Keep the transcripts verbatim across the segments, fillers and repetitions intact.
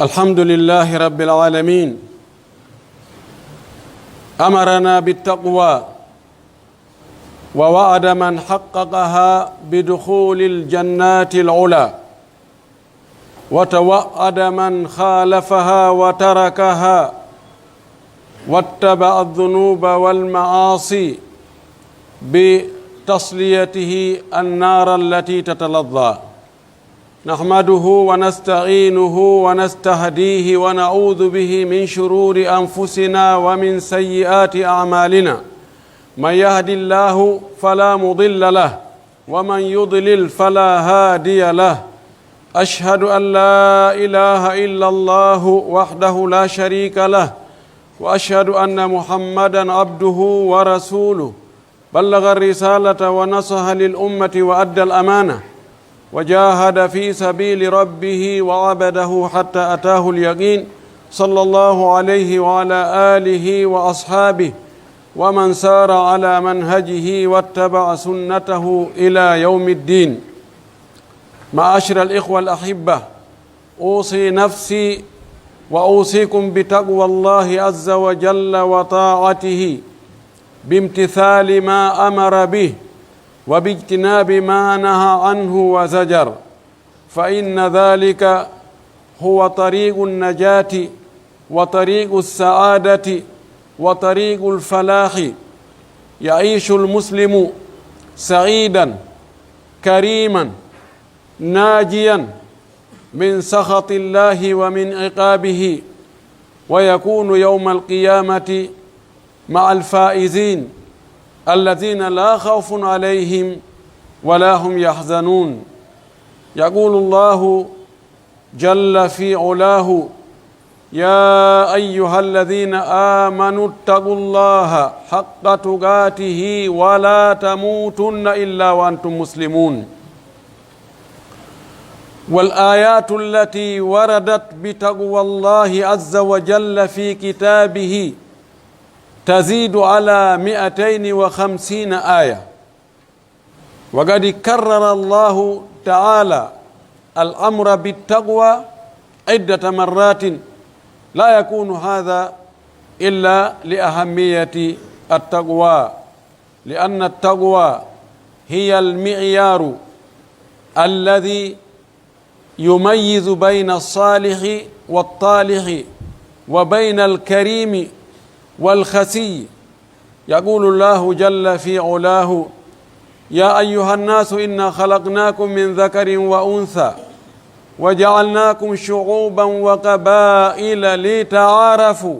الحمد لله رب العالمين. أمرنا بالتقوى، ووعد من حققها بدخول الجنات العلى، وتوعد من خالفها وتركها واتبع الذنوب والمعاصي بتصليته النار التي تتلظى. نحمده ونستعينه ونستهديه ونعوذ به من شرور أنفسنا ومن سيئات أعمالنا. من يهد الله فلا مضل له، ومن يضلل فلا هادي له. أشهد أن لا إله إلا الله وحده لا شريك له، وأشهد أن محمدا عبده ورسوله. بلغ الرسالة ونصح للأمة وأدى الأمانة، وجاهد في سبيل ربه وعبده حتى أتاه اليقين، صلى الله عليه وعلى آله وأصحابه ومن سار على منهجه واتبع سنته إلى يوم الدين. معاشر الإخوة الأحبة، أوصي نفسي وأوصيكم بتقوى الله عز وجل وطاعته، بامتثال ما أمر به، وباجتناب ما نهى عنه وزجر، فإن ذلك هو طريق النجاة وطريق السعادة وطريق الفلاح. يعيش المسلم سعيدا كريما ناجيا من سخط الله ومن عقابه، ويكون يوم القيامة مع الفائزين الذين لا خوف عليهم ولا هم يحزنون. يقول الله جل في علاه: يا أيها الذين آمنوا اتقوا الله حق تقاته ولا تموتن إلا وأنتم مسلمون. والآيات التي وردت بتقوى الله عز وجل في كتابه تزيد على مائتين وخمسين آية، وقد كرر الله تعالى الأمر بالتقوى عدة مرات، لا يكون هذا إلا لأهمية التقوى، لأن التقوى هي المعيار الذي يميز بين الصالح والطالح وبين الكريم والخسي. يقول الله جل في علاه: يا أيها الناس إنا خلقناكم من ذكر وأنثى وجعلناكم شعوبا وقبائل لتعارفوا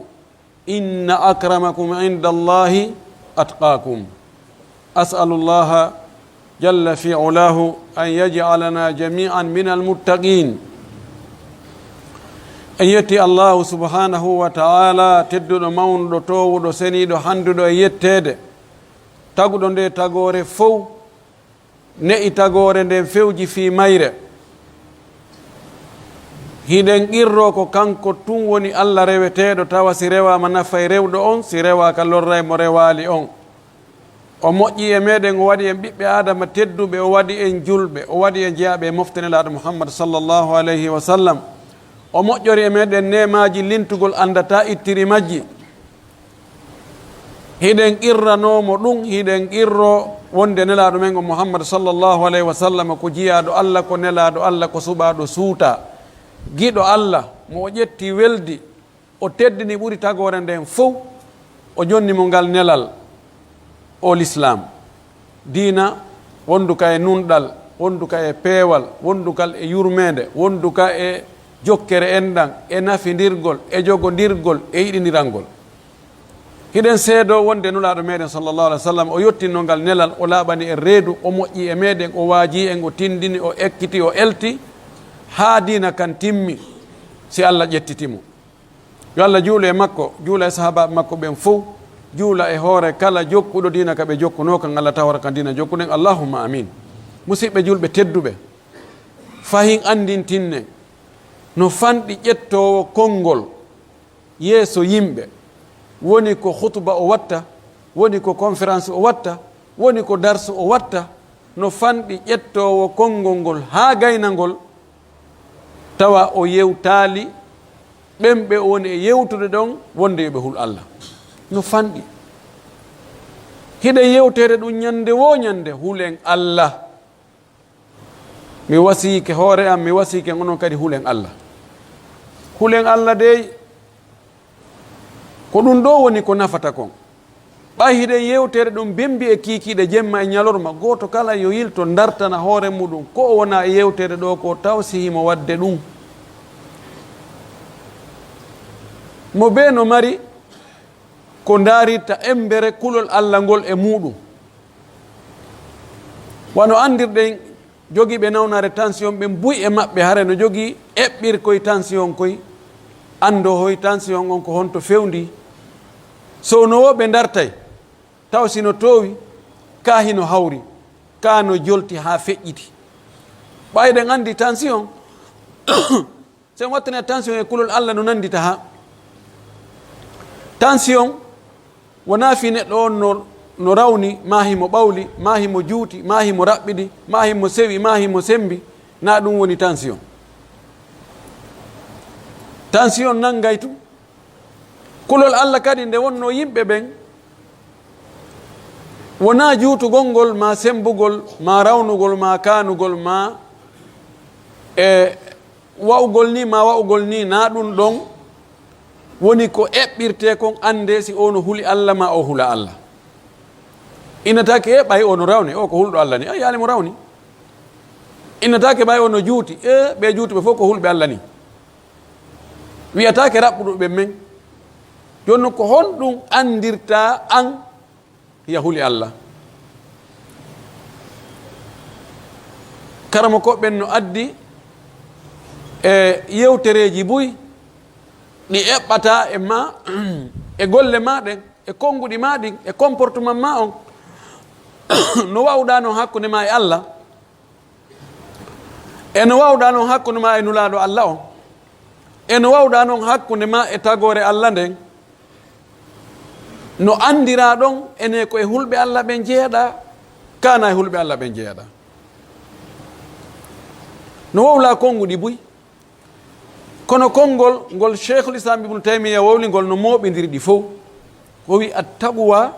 إن أكرمكم عند الله أتقاكم. أسأل الله جل في علاه أن يجعلنا جميعا من المتقين. En yetti Allahu subhanahu wa ta'ala, tedduɗo, mawnuɗo, toowuɗo, seniiɗo, handuɗo e yetteede, taguɗo nde tagoore fow, ne'i tagoore nden fewji fii mayre. Hiɗen qirroo ko kanko tun woni Alla reweteeɗo, tawa si rewaama nafay rewɗo on, si rewaaka lorray mo rewaali on. O moƴƴi e meɗen, o waɗi en ɓiɓɓe Aadama tedduɓe, o waɗi en julɓe, o waɗi en jeyaaɓe e mofte Nelaaɗo Muhammad sallallahu alayhi wa sallam. O moƴƴori e meɗen neemaaji lintugol anndataa ittiri majji. Hiɗen qirranoo mo ɗum, hiɗen qirroo wonde Nelaaɗo men on Muhammad sallallahu alayhi wa sallam ko jiyaaɗo Alla, ko nelaaɗo Alla, ko suɓaaɗo suutaa, giɗo Alla, mo o ƴetti weldi, o teddini ɓuri tagoore nden fow, o jonni mo ngal nelal, o Lislaam. Diina wonduka e nunɗal, wonduka e peewal, wondukal e yurmeende, wonduka e jokkere enɗan, e nafindirgol, e jogondirgol, e yiɗindirangol. Hiɗen seedoo wonde Nulaaɗo meɗen sallallahu alaihi wasallam, o yottinno ngal nelal, o laaɓani en reedu, o moƴƴi e meɗen, o waajii en, o tindini, o ekkiti, o elti, haa diina kan timmi, si Allah ƴettiti mo. Yo Allah juulu e makko, juula e sahaabaaɓe makko ɓen fow, juula e hoore kala jokkuɗo diina ka ɓe jokkunoo kan, Allah tawara kan diina jokkuɗen. Allahumma amin. Musiɓɓe julɓe tedduɓe, fahin anndintinnen no fanɗi ƴettoowo konngol yeeso yimɓe, woni ko hutuba o watta, woni ko conférence o watta, woni ko darsu o watta, no fanɗi ƴettoowo konngol ngol haa gayna ngol, tawa o yewtaali ɓen ɓe woni e yewtude ɗon wonde yo ɓe hul Alla. No fanɗi. Hiɗen yewtere ɗum ñande woo ñande, hulen Alla. Mi wasiike hoore am, mi wasiike onon kadi, hulen Alla. Hulen Alla dey, ko ɗum ɗoo woni ko nafata kon. Ɓay hiɗen yewtere ɗum bimbi e kiikiiɗe jemma e ñalorma, gooto kala yo yilto dartana hoore muɗum ko o wona e yewtere ɗoo ko taw si himo waɗde ɗum. Mo bee no mari ko ndaarirta embere kulol Alla ngol e muɗum. Wano anndirɗen, jogiiɓe nawnaare tension ɓen, buy e maɓɓe hare no jogii eɓɓirkoy tension koy, anndoo hoy tension on ko honto fewndii. So no woo ɓe dartay, taw si no toowi, kaa hino hawri, kaa no jolti haa feƴƴiti. Ɓay ɗen anndi tension, si en wattanii tension e kulol Alla no nanndita haa. Tension wonaa fii neɗɗo on no, no rawni, maa himo ɓawli, maa himo juuti, maa himo raɓɓiɗi, maa himo sewi, maa himo sembi, naa ɗum woni tension. Tension nanngay tun. Kulol Alla kadi nde wonnoo yimɓe ɓen, wonaa juutugol ngol, maa sembugol, maa rawnugol, maa kaanugol, maa e wa'ugol nii, maa wa'ugol nii, naa ɗum ɗon woni ko eɓɓirtee kon anndee si oo no huli Alla maa oo hula Alla. Innataake, e ɓay oo no rawni, oo ko hulɗo Alla nii, a yi'aali mo rawni. Innataake ɓay oo no juuti, e ɓee juutuɓe fow ko hulɓe Alla nii. Wi'ataake raɓɓuɗo ɓen men. Jooni non ko honɗum anndirtaa an hiya huli Alla? Karamokooɓe ɓen no addi e yewtereeji buy ɗi eɓɓataa e maa, e golle maa ɗen, e konnguɗi maa ɗin, e comportement maa on. No wa'uɗaa non hakkunde maa e Alla, e no wa'uɗaa non hakkunde maa e Nulaaɗo Alla on, e no wa'uɗaa non hakkunde maa e tagoore Alla nden, no anndiraa ɗon enee ko e hulɓe Alla ɓen jeyaɗaa, kaa hinaa e hulɓe Alla ɓen jeyaɗaa. No wowlaa konnguɗi buy. Kono konngol ngol Sheikhul Islam Ibnu Taymiya wowli ngol no mooɓindiri ɗi fow. O wi'i, "At-taqwa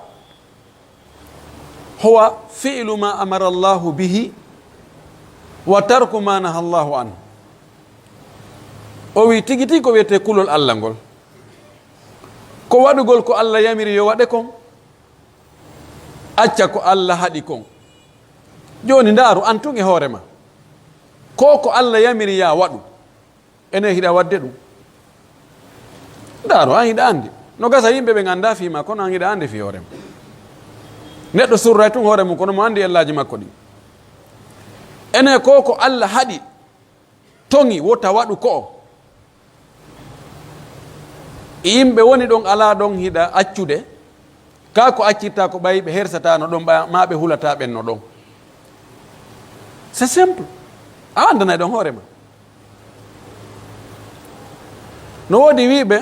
huwa fi'lu ma amara Allahu bihi wa tarku ma naha Allahu anhu." O wi'i, tigi tigi ko wi'etee kulol Alla ngol, ko waɗugol ko Alla yamiri yo waɗe kon, acca ko Alla haɗi kon. Jooni ndaaru an tun e hoore ma. Ko ko Alla yamiri yaa waɗu, enee hiɗa waɗde ɗum? Ndaaru, an hiɗa anndi. No gasa yimɓe ɓen anndaa fii maa, kono an hiɗa anndi fii hoore ma. Neɗɗo surray tun hoore mum, kono mo anndi ellaaji makko ɗin. Enee ko ko Alla haɗi, toŋi, wota waɗu ko o. Yimɓe woni ɗon alaa ɗon hiɗa accude, kaa ko accirtaa ko ɓay ɓe hersataano ɗon, ɓa-, maa ɓe hulataa ɓen no ɗon. C'est simple. A anndanay ɗon hoore ma. No woodi wi'ɓe,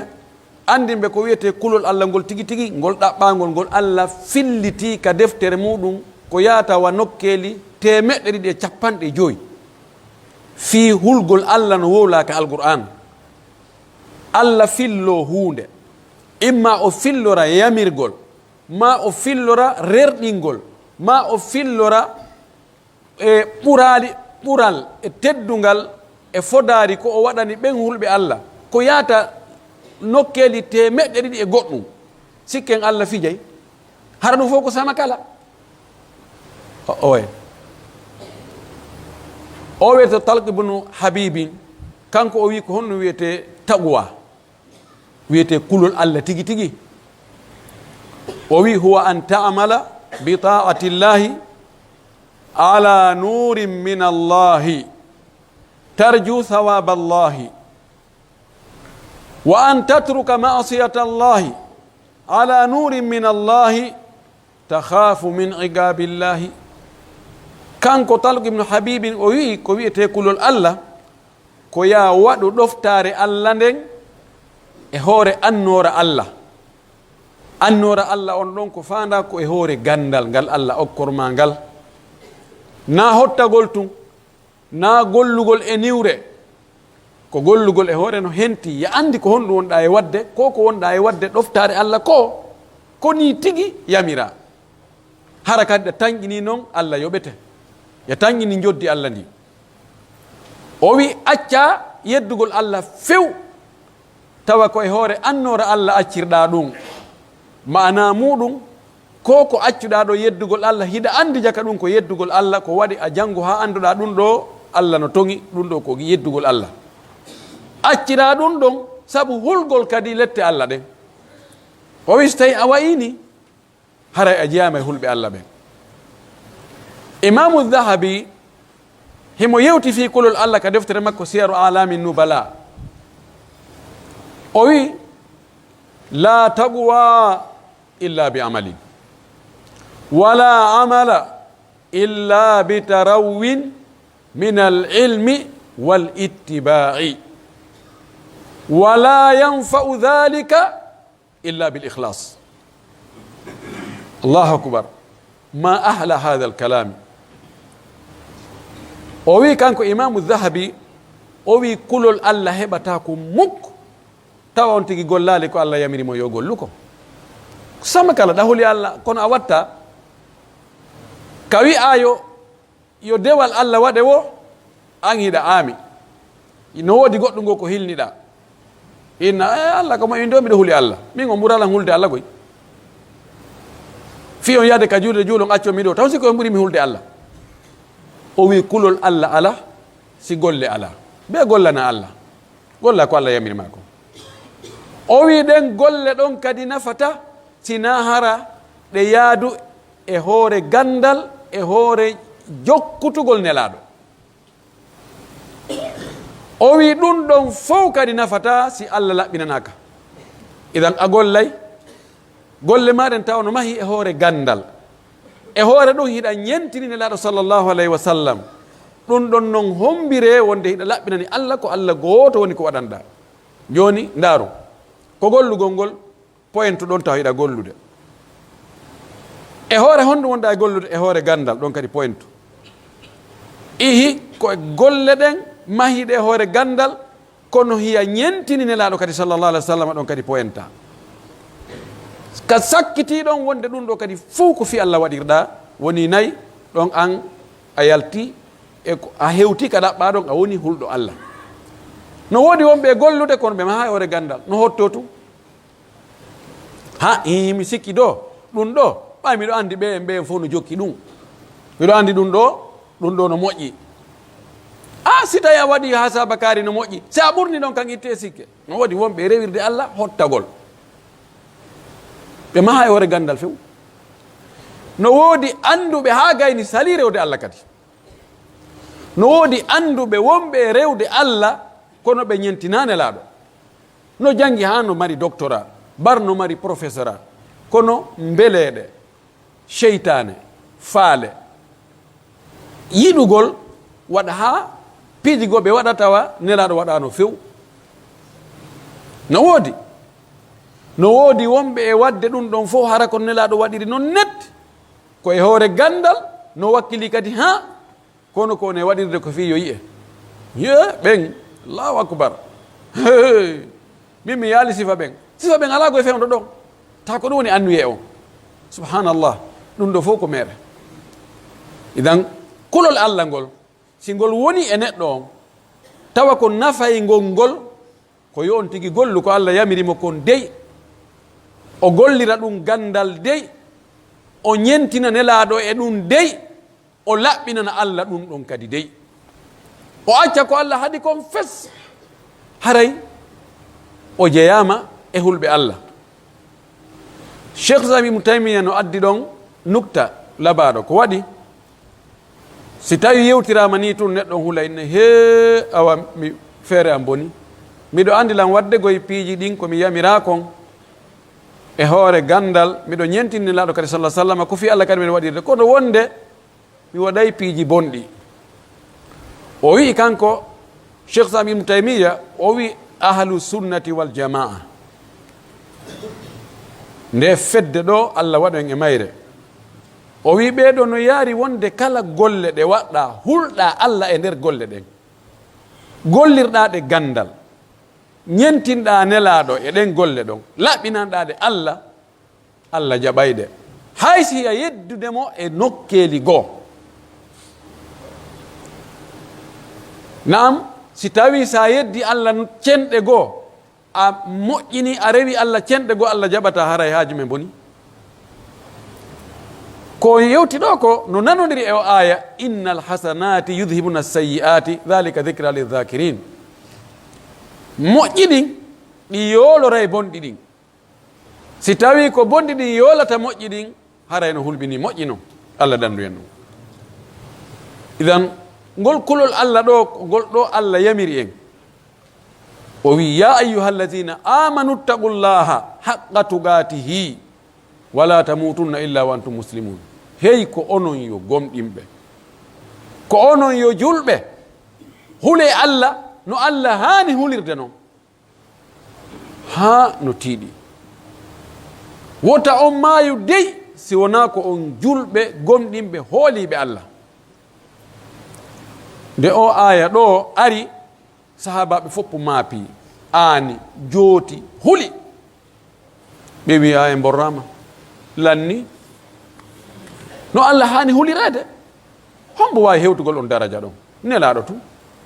anndinɓe ko wi'etee kulol Alla ngol tigi tigi, ngol ɗaɓɓaangol, ngol Alla fillitii ka deftere muuɗum, ko yaata wa nokkeeli teemeɗɗe ɗiɗi e capanɗe joy. Fii hulgol Alla no wowlaa ka Alqur'aan. Alla filloo huunde, imma o fillora yamirgol, maa o fillora rerɗingol, maa o fillora e ɓuraali, ɓural e teddungal e fodaari ko o waɗani ɓen hulɓe Alla, ko yaata nokkeeli teemeɗɗe ɗiɗi e goɗɗum. Sikken Alla fijay, hara ɗum fof ko sama kala. O, oye. O wiyetee Talq ibnu Habibin, kanko o wi'i ko honno wiyetee taqwa. Wiyetee kulol Alla tigi tigi. O wi'i, "Huwa an ta'mala bi ta'atillahi ala nurin min Allahi, tarju thawaballahi, wa an tatruka ma'siyatallahi ala nurin min Allahi, takhaafu min iqaabillahi." Kanko Talq ibnu Habibin o wi'i ko wi'etee kulol Alla, ko yaa waɗu ɗoftaare Alla nden e hoore annoora Alla. Annoora Alla on ɗon ko faandaa ko e hoore ganndal ngal Alla okkor maa ngal. Naa hottagol tun, naa gollugol e niwre, Ko gollugol e hoore no henti, ya anndi ko honɗum wonɗaa e waɗde, ko ko wonɗaa e waɗde ɗoftaare Alla ko, ko nii tigi yamiraa. Hara kadi ɗa tanƴinii non Alla yoɓete. Ya tanƴini njoddi Alla ndi. O wi'i, accaa yeddugol Alla few, tawa ko e hoore annoora Alla accirɗaa ɗum. Maanaa muuɗum, ko ko accuɗaa ɗoo yeddugol Alla, hiɗa anndi jaka ɗum ko yeddugol Alla, ko waɗi a janngu haa annduɗaa ɗum ɗoo Alla no toŋi, ɗum ɗoo ko yeddugol Alla. Acciraa ɗum ɗon sabu hulgol kadi lette Alla ɗen. O wi'i, so tawii a wa'ii nii, haray a jeyaama e hulɓe Alla ɓen. Imaamu Dahabi, himo yewti fii kulol Alla ka deftere makko Siyaru A'laami Nubala. O wi'i, laa taqwa illa bi amalin, wala amala illa bi tarawwin min al ilmi wal ittibaa'i, wala yanfa'u dhalika illa bil ikhlas. Allahu akbar. Ma ahla hadha al kalam. O wi'i kanko Imaamu Dahabi, o wi'i kulol Alla heɓataa ko muk, tawa on tigi gollaali ko Alla yamiri mo yo gollu ko. Sama kala ɗa huli Alla, kono a watta ka wi'aa yo yo dewal Alla waɗe wo, an hiɗa aami. No woodi goɗɗum goo ko hilniɗaa. Inna, "Eh, Alla ko mo in ɗoo, miɗo huli Alla. Min on ɓuralan hulde Alla koy. Fii on yaade ka juulde juulon accon mi ɗoo. Taw si ko on ɓuri mi hulde Alla." O wi'i kulol Alla alaa, si golle alaa. Bee gollana Alla. Golla ko Alla yamiri maa kon. O wi'i ɗen golle ɗon kadi nafata, si naa hara ɗe yaadu e hoore ganndal, e hoore jokkutugol Nelaaɗo. O wi'i ɗum ɗon fow kadi nafata si Alla laɓɓinanaaka. Idan a gollay, golle maa ɗen tawa no mahi e hoore ganndal. E hoore ɗum hiɗa ñentini Nelaaɗo sallallahu alayhi wa sallam. Ɗum ɗon non hombiree wonde hiɗa laɓɓinani Alla, ko Alla gooto woni ko waɗanɗaa. Jooni, ndaaru. Ko gollugol ngol, pointu ɗon tawa hiɗa gollude. E hoore honɗum wonɗaa e gollude? E hoore ganndal, ɗon kadi pointu. Ihi, ko e golle ɗen mahiiɗe e hoore ganndal, kono hiya ñentini Nelaaɗo kadi sallallahu alaihi wasallam, ɗon kadi pointa. Ka sakkitii ɗon wonde ɗum ɗo kadi fow ko fii Alla waɗirɗaa, woni nay, ɗon an a yalti, e ko a hewti ka ɗaɓɓaa ɗon, a woni hulɗo Alla. No woodi wonɓe e gollude, kono ɓe mahaa e hoore ganndal, no hotto tun. Ha, ii, mi sikki ɗo, ɗum ɗo, ɓay miɗo anndi ɓe en, ɓe en fow no jokki ɗum. Miɗo anndi ɗum ɗo, ɗum ɗo no moƴƴi. Ah, si tawi a waɗi haa saabakaari no moƴƴi, si a ɓurni ɗon kan itte e sikke. No woodi wonɓe e rewirde Alla hottagol. Ɓe mahaa e hoore ganndal few. No woodi annduɓe haa gayni salii rewde Alla kadi. No woodi annduɓe wonɓe e rewde Alla, kono ɓe ñentinaa Nelaaɗo. No janngi haa no mari doctorat, bar no mari professorat, kono mbeleeɗe, seytaane, faale, yiɗugol waɗa haa piiji goo ɓe waɗa tawa Nelaaɗo waɗaano few. No woodi. No woodi wonɓe e waɗde ɗum ɗon fow hara ko Nelaaɗo waɗiri non net. Ko e hoore ganndal, no wakkili kadi haa, kono ko ne waɗirde ko fii yo yi'e. Yee, ɓen, Allahu akbar. Hey, min mi yaali sifa ɓen. Sifa ɓen alaa ko e fewndo ɗon. Ta ko ɗum woni annuyee on. Subhanallah. Ɗum ɗo fow ko mere. Idan, kulol Alla ngol, si ngol woni e neɗɗo on, tawa ko nafay ngol ngol, ko yo on tigi gollu ko Alla yamiri mo kon dey, o gollira ɗum ganndal dey, o ñentina Nelaaɗo e ɗum dey, o laɓɓinana Alla ɗum ɗon kadi dey. O acca ko Alla haɗi kon fes, haray o jeyaama e hulɓe Alla. Cheikh Islam Ibn Taymiya no addi ɗon nukta labaaɗo. Ko waɗi? Si tawi yewtiraama ni tun, neɗɗo on hula inne, "Hee, awa mi, feere am boni. Miɗo anndi lan waɗde goy piiji ɗin ko mi yamiraa kon e hoore ganndal, miɗo ñentini Nelaaɗo kadi sallallahu alaihi wasallam, ko fii Alla kadi miɗo waɗirde. Kono wonde mi waɗay piiji bonɗi." O wi'i kanko, Cheikh Islam Ibn Taymiya, o wi'i, "Ahlu sunnati wal jamaa, nde fedde ɗo, Alla waɗu en e mayre." O wi'i, "Ɓee ɗo no yaari wonde kala golle ɗe waɗɗaa, hulɗaa Alla e nder golle ɗen. Gollirɗaa ɗe ganndal, ñentinɗaa Nelaaɗo e ɗen golle ɗon, laɓɓinanɗaa ɗe Alla, Alla jaɓay ɗe, hay si a yeddude mo e nokkeeli goo. Naam, si tawii si a yeddi Alla cenɗe goo, a moƴƴini, a rewi Alla cenɗe goo, Alla jaɓataa, haray haaju men bonii. Ko yewti ɗoo ko no nanondiri e o aaya, "Innal hasanati yudhibuna sayyi'ati, dhalika dhikra lidh-dhakirin." Moƴƴi ɗin, ɗi yooloray bonɗi ɗin. Si tawii ko bonɗi ɗin yoolata moƴƴi ɗin, haray no hulɓinii moƴƴi non. Alla dandu en ɗum. Idan, ngol kulol Alla ɗoo, ko ngol ɗoo Alla yamiri en. O wi'i, "Ya ayyuhalladhina amanu ittaqullaha haqqa tuqatihi, wala tamutunna illa wa antum muslimun." Hey ko onon yo gomɗinɓe, ko onon yo julɓe, hulee Alla no Alla haani hulirde non, haa no tiiɗi. Wota on maayu dey si wonaa ko on julɓe, gomɗinɓe, hooliiɓe Alla. Nde o aaya ɗoo ari, sahaabaaɓe fof maapi, aani, jooti, huli. Ɓe wi'a en borraama, lanni. No Alla haani hulireede. Hombo waawi hewtugol on daraja ɗon? Nelaaɗo tun.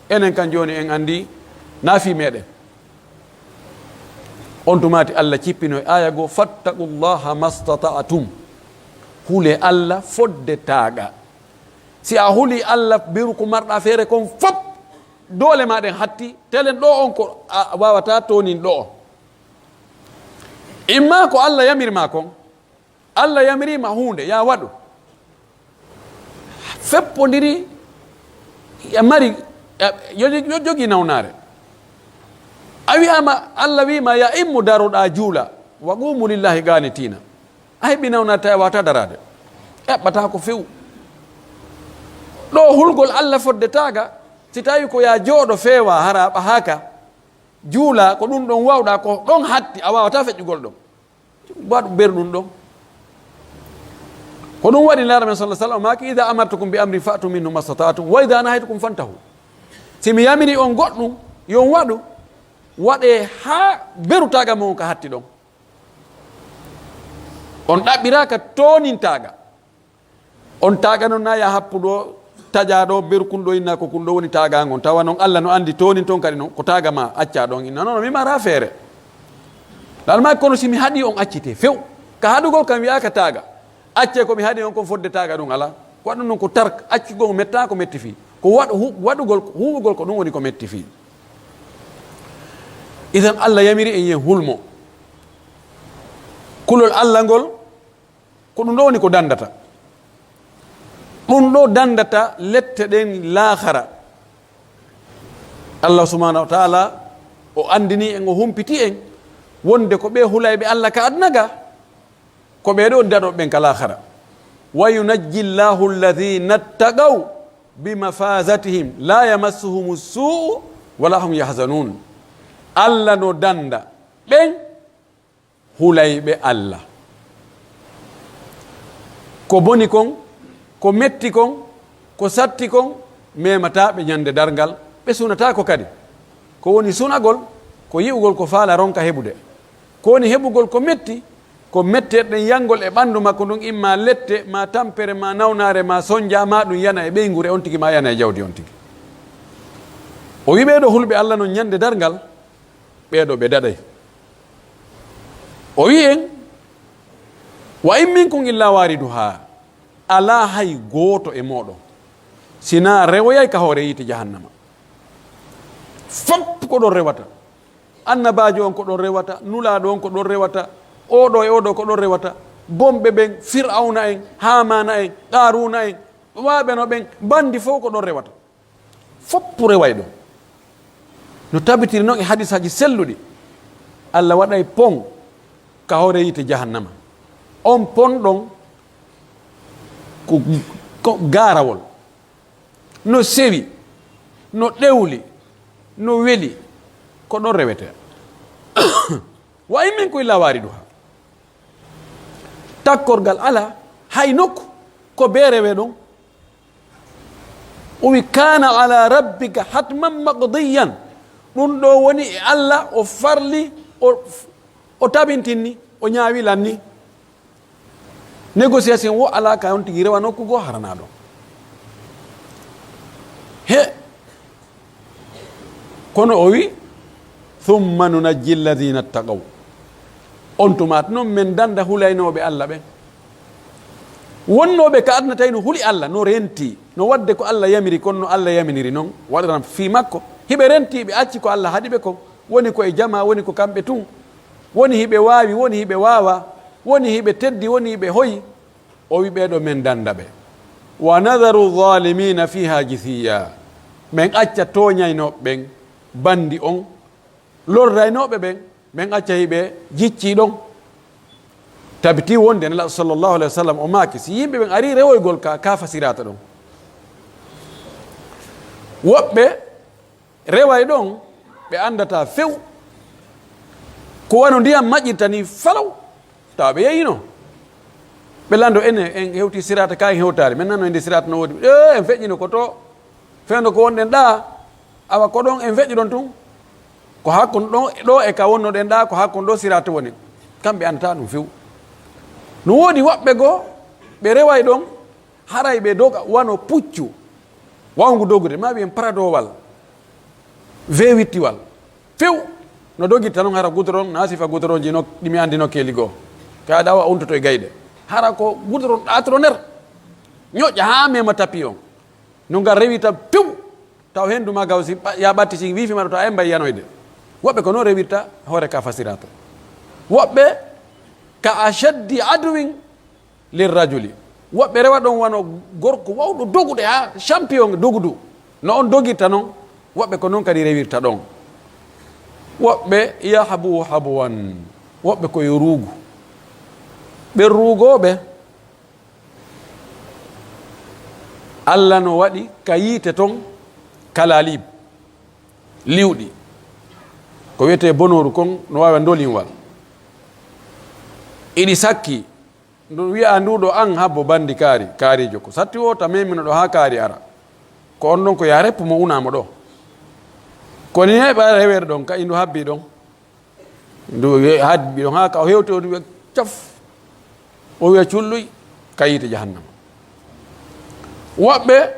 Enen kan jooni en anndi naa fii meɗen. On tumaati Alla cippino e aaya goo, "Fattaqullaha mastata'tum." Hule Alla fodde taaga. Si a huli Alla, beru ko marɗa feere kon fop, doole ma ɗen hatti, telen ɗo on ko a waawataa toonin ɗo. Imma ko Alla yamir ma kon, Alla yamiri ma huunde, ya waɗu. Feppondiri, ya mari, ya, yo, yo jogi nawnaare. A wi'ama, Alla wi'ma, ya immu daroɗa juula, wa qumu lillahi qanitina. A heɓi nawnaare tawi a waawataa daraade. Eɓɓataa ko few. Ɗo hulgol Alla fodde taaga, si tawi ko ya jooɗo feewa, hara a ɓahaaka, juula, ko ɗum ɗon wawɗa, ko ɗon hatti, a waawataa feƴƴugol ɗon. Waɗu ber ɗum ɗon. Ko ɗum waɗi Nelaaɗo men sallallahu alaihi wasallam maaki, "Idha amartukum bi amrin fa'tu minhu mastata'tum, wa idha nahaytukum fantahu." Si mi yamiri on goɗɗum, yo on waɗu, waɗee haa beru taaga mon ka hatti ɗon. On ɗaɓɓiraaka toonintaaga. On taaga non na ya happu ɗo, taƴa ɗo, beru kun ɗo, inna ko kun ɗo woni taaga ngon. Tawa non Alla no andi toonin ton kadi non, ko taaga ma acca ɗon. Inna non mi mara feere. Ɗal ma kono si mi haɗi on accite few. Ka haɗugol kam wi'aaka taaga. Acce ko mi haɗi on kon fodde taaga ɗum ala. Ko waɗu non ko tark, accugol metta ko metti fii. Ko waɗ-, hu-, waɗugol, huwugol ko ɗum woni ko metti fii. Idan Alla yamiri en yen hulmo. Kulol Alla ngol, ko ɗum ɗo woni ko dandata. Ɗum ɗo dandata lette ɗen laahara. Allah subhanahu wa ta'ala o andini en, o humpiti en wonde ko ɓe hulayɓe Allah ka aduna ga, ko ɓe ɗo daɗo ɓen ka laahara. "Wa yunajji Allahu alladhina ittaqaw bi mafazatihim la yamassuhumu su'u wa la hum yahzanun." Allah no danda ɓen hulayɓe Allah. Ko boni kon, ko metti kon, ko satti kon, memataa ɓe ñande darngal, ɓe sunataako kadi. Ko woni sunagol, ko yi'ugol ko faala ronka heɓude. Ko woni heɓugol ko metti, ko metteɗen yangol e ɓandu makko ndun, imma lette, ma tampere, ma nawnaare, ma sonja, ma ɗum yana e ɓeynguure on tigi, ma yana e jawdi on tigi. O wi'i ɓee ɗo hulɓe Allah non ñande darngal, ɓee ɗo ɓe daɗay. O wi'i en, "Wa in minkum illa wariduha." Alaa hay gooto e mooɗon, sinaa rewoyay ka hoore yiite jahannama. Fop ko ɗon rewata. Annabaajo on ko ɗon rewata, nulaaɗo on ko ɗon rewata, oɗo e oɗo ko ɗon rewata. Bomɓe ɓen, Fir'awna en, Haamaana en, Qaaruuna en, waaɓe no ɓen, bandi fow ko ɗon rewata. Foppu reway ɗon. No tabitiri non e hadisaaji selluɗi, Allah waɗay pon ka hoore yiite jahannama. On pon ɗon ko, ko gaarawol. No sewi, no ɗewli, no weli, ko ɗon rewete. Wa in minkum illa wariduha. Takkorgal alaa hay nokku, ko bee rewe ɗon. O wi, "Kana ala rabbika hatman maqdiyan." Ɗun ɗoo woni e Allah, o farli, o, o tabintinni, o ñaawilanni. Négociation wo alaa ka on tigi rewa nokku goo haranaa ɗon. He, kono o wi, "Thumma nunajji alladhina ttaqaw." On tumaati non men danda hulaynooɓe Allah ɓen. Wonnooɓe ka aduna tawi no huli Allah, no renti, no wadde ko Allah yamiri kon, no Allah yaminiri non, waɗanan fii makko. Hiɓe renti, ɓe acci ko Allah haɗi ɓe kon. Woni ko e jamaa, woni ko kamɓe tun. Woni hiɓe waawi, woni hiɓe waawaa. Woni hiɓe teddi, woni hiɓe hoyi. O wi ɓee ɗoo men danda ɓe. "Wa nadharu zalimina fiha jithiya." Men acca tooñaynooɓe ɓen, bandi on, lorraynooɓe ɓen, men acca hiɓe jiccii ɗon. Tabitii wonde Nelaaɗo sallallahu alayhi wa sallam o maaki, si yimɓe ɓen arii rewoygol ka, ka fasiraata ɗon. Woɓɓe reway ɗon, ɓe andataa few. Ko wano ndiyam maƴirta ni falaw, tawa ɓe yeyino. Ɓe lando, "Enen, en hewti siraata ka, en hewtaali. Men nano ende siraata no woodi. Ee, en feƴƴino ko to, fewndo ko wonɗen ɗaa. Awa ko ɗon en feƴƴuɗon tun. Ko hakkon ɗo, ɗo e ka wonnoɗen ɗaa, ko hakkon ɗo siraata woni." Kamɓe andataa ɗum few. No woodi woɓɓe goo, ɓe reway ɗon, haray ɓe doga wano puccu wawngu dogude, maa wiyen paradowal, veewittiwal. Few no dogirta non, hara gudoron, na sifa gudoronji no, ɗi mi anndi nokkeeli goo. Ka aɗa awa untoto e gayɗe. Hara ko gudoron ɗaatoro nder. Ñoƴƴa haa mema tapi on. No ngal rewirta few. Taw hendu ma gaw si ɓa-, ya ɓatti si wiifi ma ɗo, taw a embay yanoyde. Woɓɓe ko non rewirta hoore ka fasirata. Woɓɓe ka ashaddi aduwin lirrajuli. Woɓɓe rewa ɗon wano gorko wawɗo dogude, haa champion dogudu. No on dogirta non, woɓɓe ko non kadi rewirta ɗon. Woɓɓe yahbu habwan, woɓɓe ko yo ruugu. Ɓen ruugooɓe, Alla no waɗi ka yiite ton kalalib, liwɗi. Ko wi'etee bonooru kon no waawi ndolinwal. Iɗi sakki. Ndu wi'a ndu ɗo an habbo bandi kaari, kaarijo ko satti wota memino ɗo haa kaari ara. Ko on ɗon ko ya reppu mo unaa mo ɗo. Ko ni heɓa rewere ɗon, ka indu habbi ɗon. Ndu we-, habbi ɗon haa ka o hewti o wi'a caf. O wi'a culluy ka yiite jahannama. Woɓɓe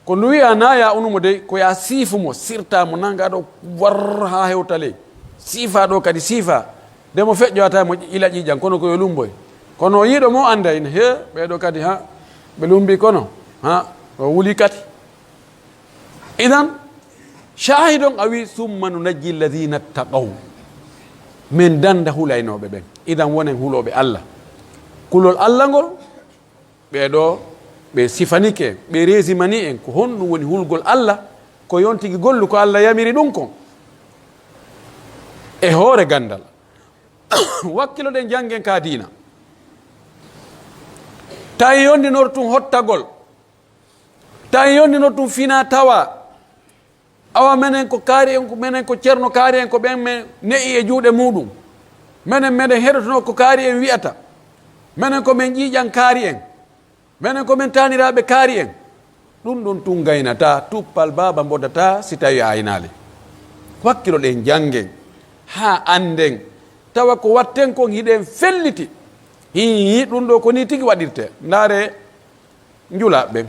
Ko ndu wi'a naa ya unu mo dey, ko ya siifu mo, sirta mo, nanga ɗo war haa hewta ley. Siifa ɗo kadi siifa. De mo feƴƴowata mo ila ƴiiƴan, kono ko yo lumboy. Kono o yiɗo mo annda ina, he, ɓee ɗo kadi, ha, ɓe lumbi kono, ha, o wuli kadi. Idan, shahidon a wi, "Summa nunajji alladhina ttaqaw." Men danda hulaynooɓe ɓen. Idan wonen hulooɓe Alla. Kulol Alla ngol, Ɓee ɗoo, ɓe sifanike en, ɓe reesimani en ko honɗum woni hulgol Alla, ko yontigi gollu ko Alla yamiri ɗum kon e hoore gandal. Wakkiloɗen janngen ka diina. Tawi yondinortun hottagol, tawi yondinortun fina tawa, Awa menen ko kaari en, menen ko Ceerno kaari en, ko ɓen men ne'i e juuɗe muuɗum. Menen, meɗen heɗotonoo ko kaari en wi'ata. Menen ko men ƴiiƴan kaari en. Menen ko men taaniraaɓe kaari en. Ɗum ɗum tun gaynataa, tuppal baaba mbodataa si tawii a aynaali. Wakkiloɗen janngen, haa annden, tawa ko watten kon hiɗen felliti. Hii, ɗum ɗoo ko nii tigi waɗirtee. Ndaaree, Njula ɓen.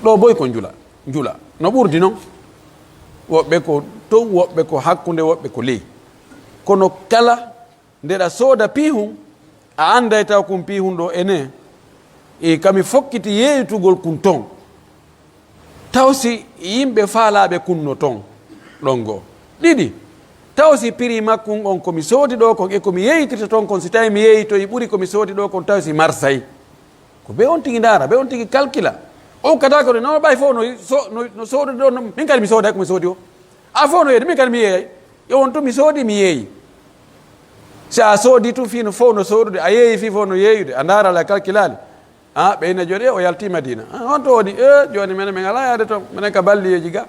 Ɗoo boy ko njula. Njula. No ɓurdi non. Woɓɓe ko tow, woɓɓe ko hakkunde, woɓɓe ko ley. Kono kala ndeɗa sooda piihun, a anday taw kun piihun ɗoo ene. E kami fokkiti yeeytugol kun ton. Taw si yimɓe faalaaɓe kun no ton, ɗon goo. Ɗiɗi, taw si piri makkun on ko mi soodi ɗoo kon e ko mi yeeytirta ton kon, si tawi mi yeeytoyi ɓuri ko mi soodi ɗoo kon, taw si marsay. Ko be on tigi ndaara, be on tigi kalkila. O kada ko no ɓay fof no so-, no, no soodode ɗon, no, min kadi mi sooday ko mi soodi o. A fof no yeeyde, min kadi mi yeeyay. Yo on tun mi soodi, mi yeeyi. Si a soodi tun fii no fof no soodude, a yeeyi fii fof no yeeyude, a ndaara la kalkilaali. Ah, ɓe ina jooɗi, o yalti Madina. Ah, on to woni? Eh, jooni menen, men alaa yaade ton. Menen ka balliyeeji ga.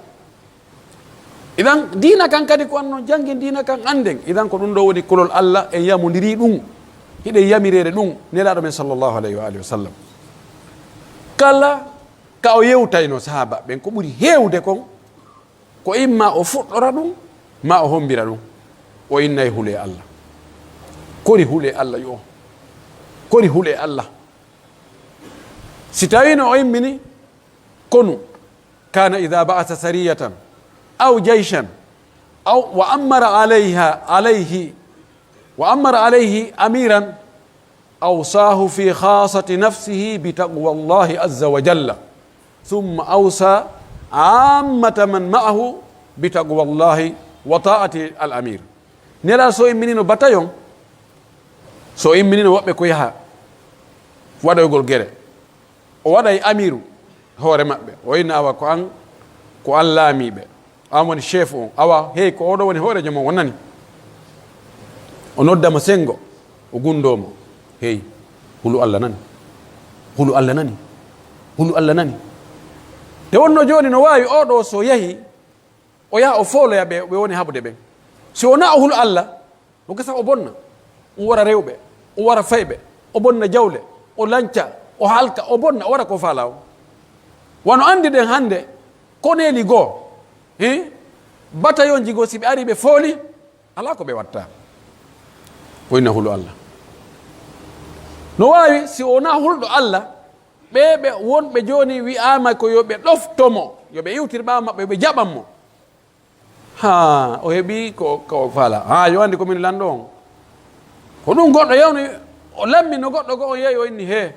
Idan, diina kan kadi ko anno janngen diina kan annden. Idan, ko ɗum ɗo woni kulol Allah, en yamondiri ɗum. Hiɗen yamireede ɗum, Nelaaɗo men sallallahu alayhi wa alihi wa sallam. Kala Ka o yewtayno sahaaba ɓen, ko ɓuri heewde kon, ko imma o fuɗɗora ɗum, maa o hombira ɗum. O innay hulee Alla. Kori hulee Alla yo. Kori hulee Alla. Si tawino o immini, konu, kana idha ba'atha sariyatan aw jayshan aw wa amara alayha, alayhi, wa amara alayhi amiran, awsaahu fi khaasati nafsihi bi taqwallahi azza wa jalla, thumma awsaa aammata man ma'ahu bi taqwallahi wa taa'ati al amir. Nelaaɗo, so imminino batayon, so imminino woɓɓe ko yaha waɗoygol gere, o waɗay amiru hoore maɓɓe, o inna, "Awa ko an, ko an laamiiɓe, an woni chef on, awa hey, ko oɗo woni hooreejo mon, on nani?" O nodda mo senngo, o gunndoo mo, "Hey, hulu Alla nani, hulu Alla nani, hulu Alla nani." Nde wonnoo jooni no waawi oɗo so yahi, o yaha o fooloya ɓe, ɓe woni haɓude ɓen. Si wonaa o hulu Alla, o gasa o bonna, o wara rewɓe, o wara fayɓe, o bonna jawle, o lanca, o halka, o bonna, o wara ko faalaa o. Wano anndiɗen hannde, koneeli goo, eh, batayonji goo, si ɓe arii ɓe fooli, alaa ko ɓe watta. Ko inna hulu Alla. No waawi, si wonaa hulɗo Alla, ɓee ɓe wonɓe jooni wi'aama ko yo ɓe ɗofto mo, yo ɓe iwtir ɓaawo maɓɓe, yo ɓe jaɓan mo. Haa, o heɓii ko, ko o faalaa. Haa, yo anndi ko min lanɗo on. Ko ɗum goɗɗo yewni, o lammi no goɗɗo goo on yehi, o inni, "Hee."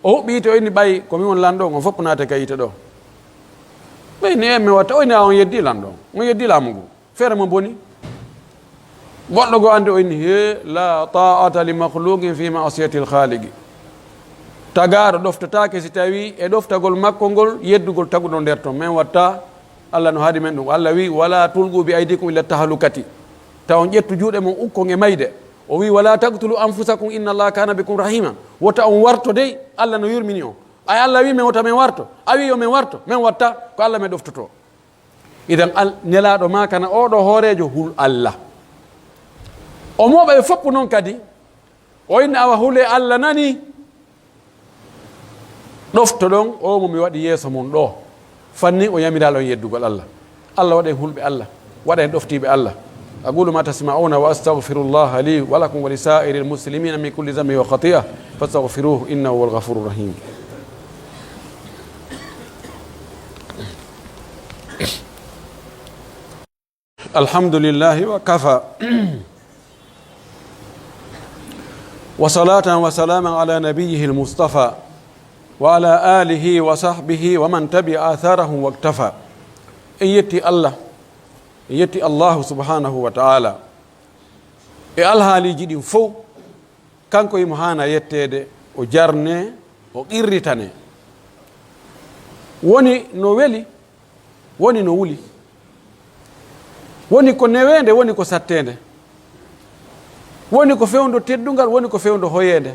O huɓɓi yiite, o inni, "Ɓay ko min woni lanɗo on, on fof naate ka yiite ɗoo." Ɓe inni, "Ee, mi watta." O inni, "A on yeddii lanɗo on. On yeddii laamu ngu. Feere mo boni." Goɗɗo goo anndi, o inni, "Hee, la ta'ata li makhluqin fi ma'siyatil khaliqi." Tagaaɗo ɗoftotaake si tawii e ɗoftagol makko ngol yeddugol taguɗo nder ton. Men watta, Alla no haɗi men ɗum. Alla wi'i, "Wala tulqu bi aydikum ila tahlukati." Taw on ƴettu juuɗe mon ukkon e mayde. O wi'i, "Wala taqtulu anfusakum inna Allaha kana bikum rahima." Wota on warto dey, Alla no yurmini on. Ay Alla wi'i men wota men warto. A wi'i yo men warto, men watta, ko Alla men ɗoftotoo. Idan al-, Nelaaɗo maakana oo ɗoo hooreejo hul Alla. O mooɓa ɓe fof non kadi, o inna, "Awa hulee Alla nani, ɗoftoɗon oo mo mi waɗi yeeso mon ɗoo." Fannin o yamiraa on yeddugol Alla. Alla waɗa en hulɓe Alla, waɗa en ɗoftiiɓe Alla. أقول ما تسمعون وأستغفر الله لي ولكم ولسائر المسلمين من كل ذنب وخطيئة فاستغفروه إنه هو الغفور الرحيم. الحمد لله وكفى. وصلاة وسلاما على نبيه المصطفى وعلى آله وصحبه ومن تبع آثارهم واقتفى. En yetti Alla, en yetti Allahu subhanahu wa ta'ala e alhaaliiji ɗin fow. Kanko himo haana yetteede, o jarnee, o qirritanee. Woni no weli, woni no wuli. Woni ko neweende, woni ko satteende. Woni ko fewndo teddungal, woni ko fewndo hoyeende.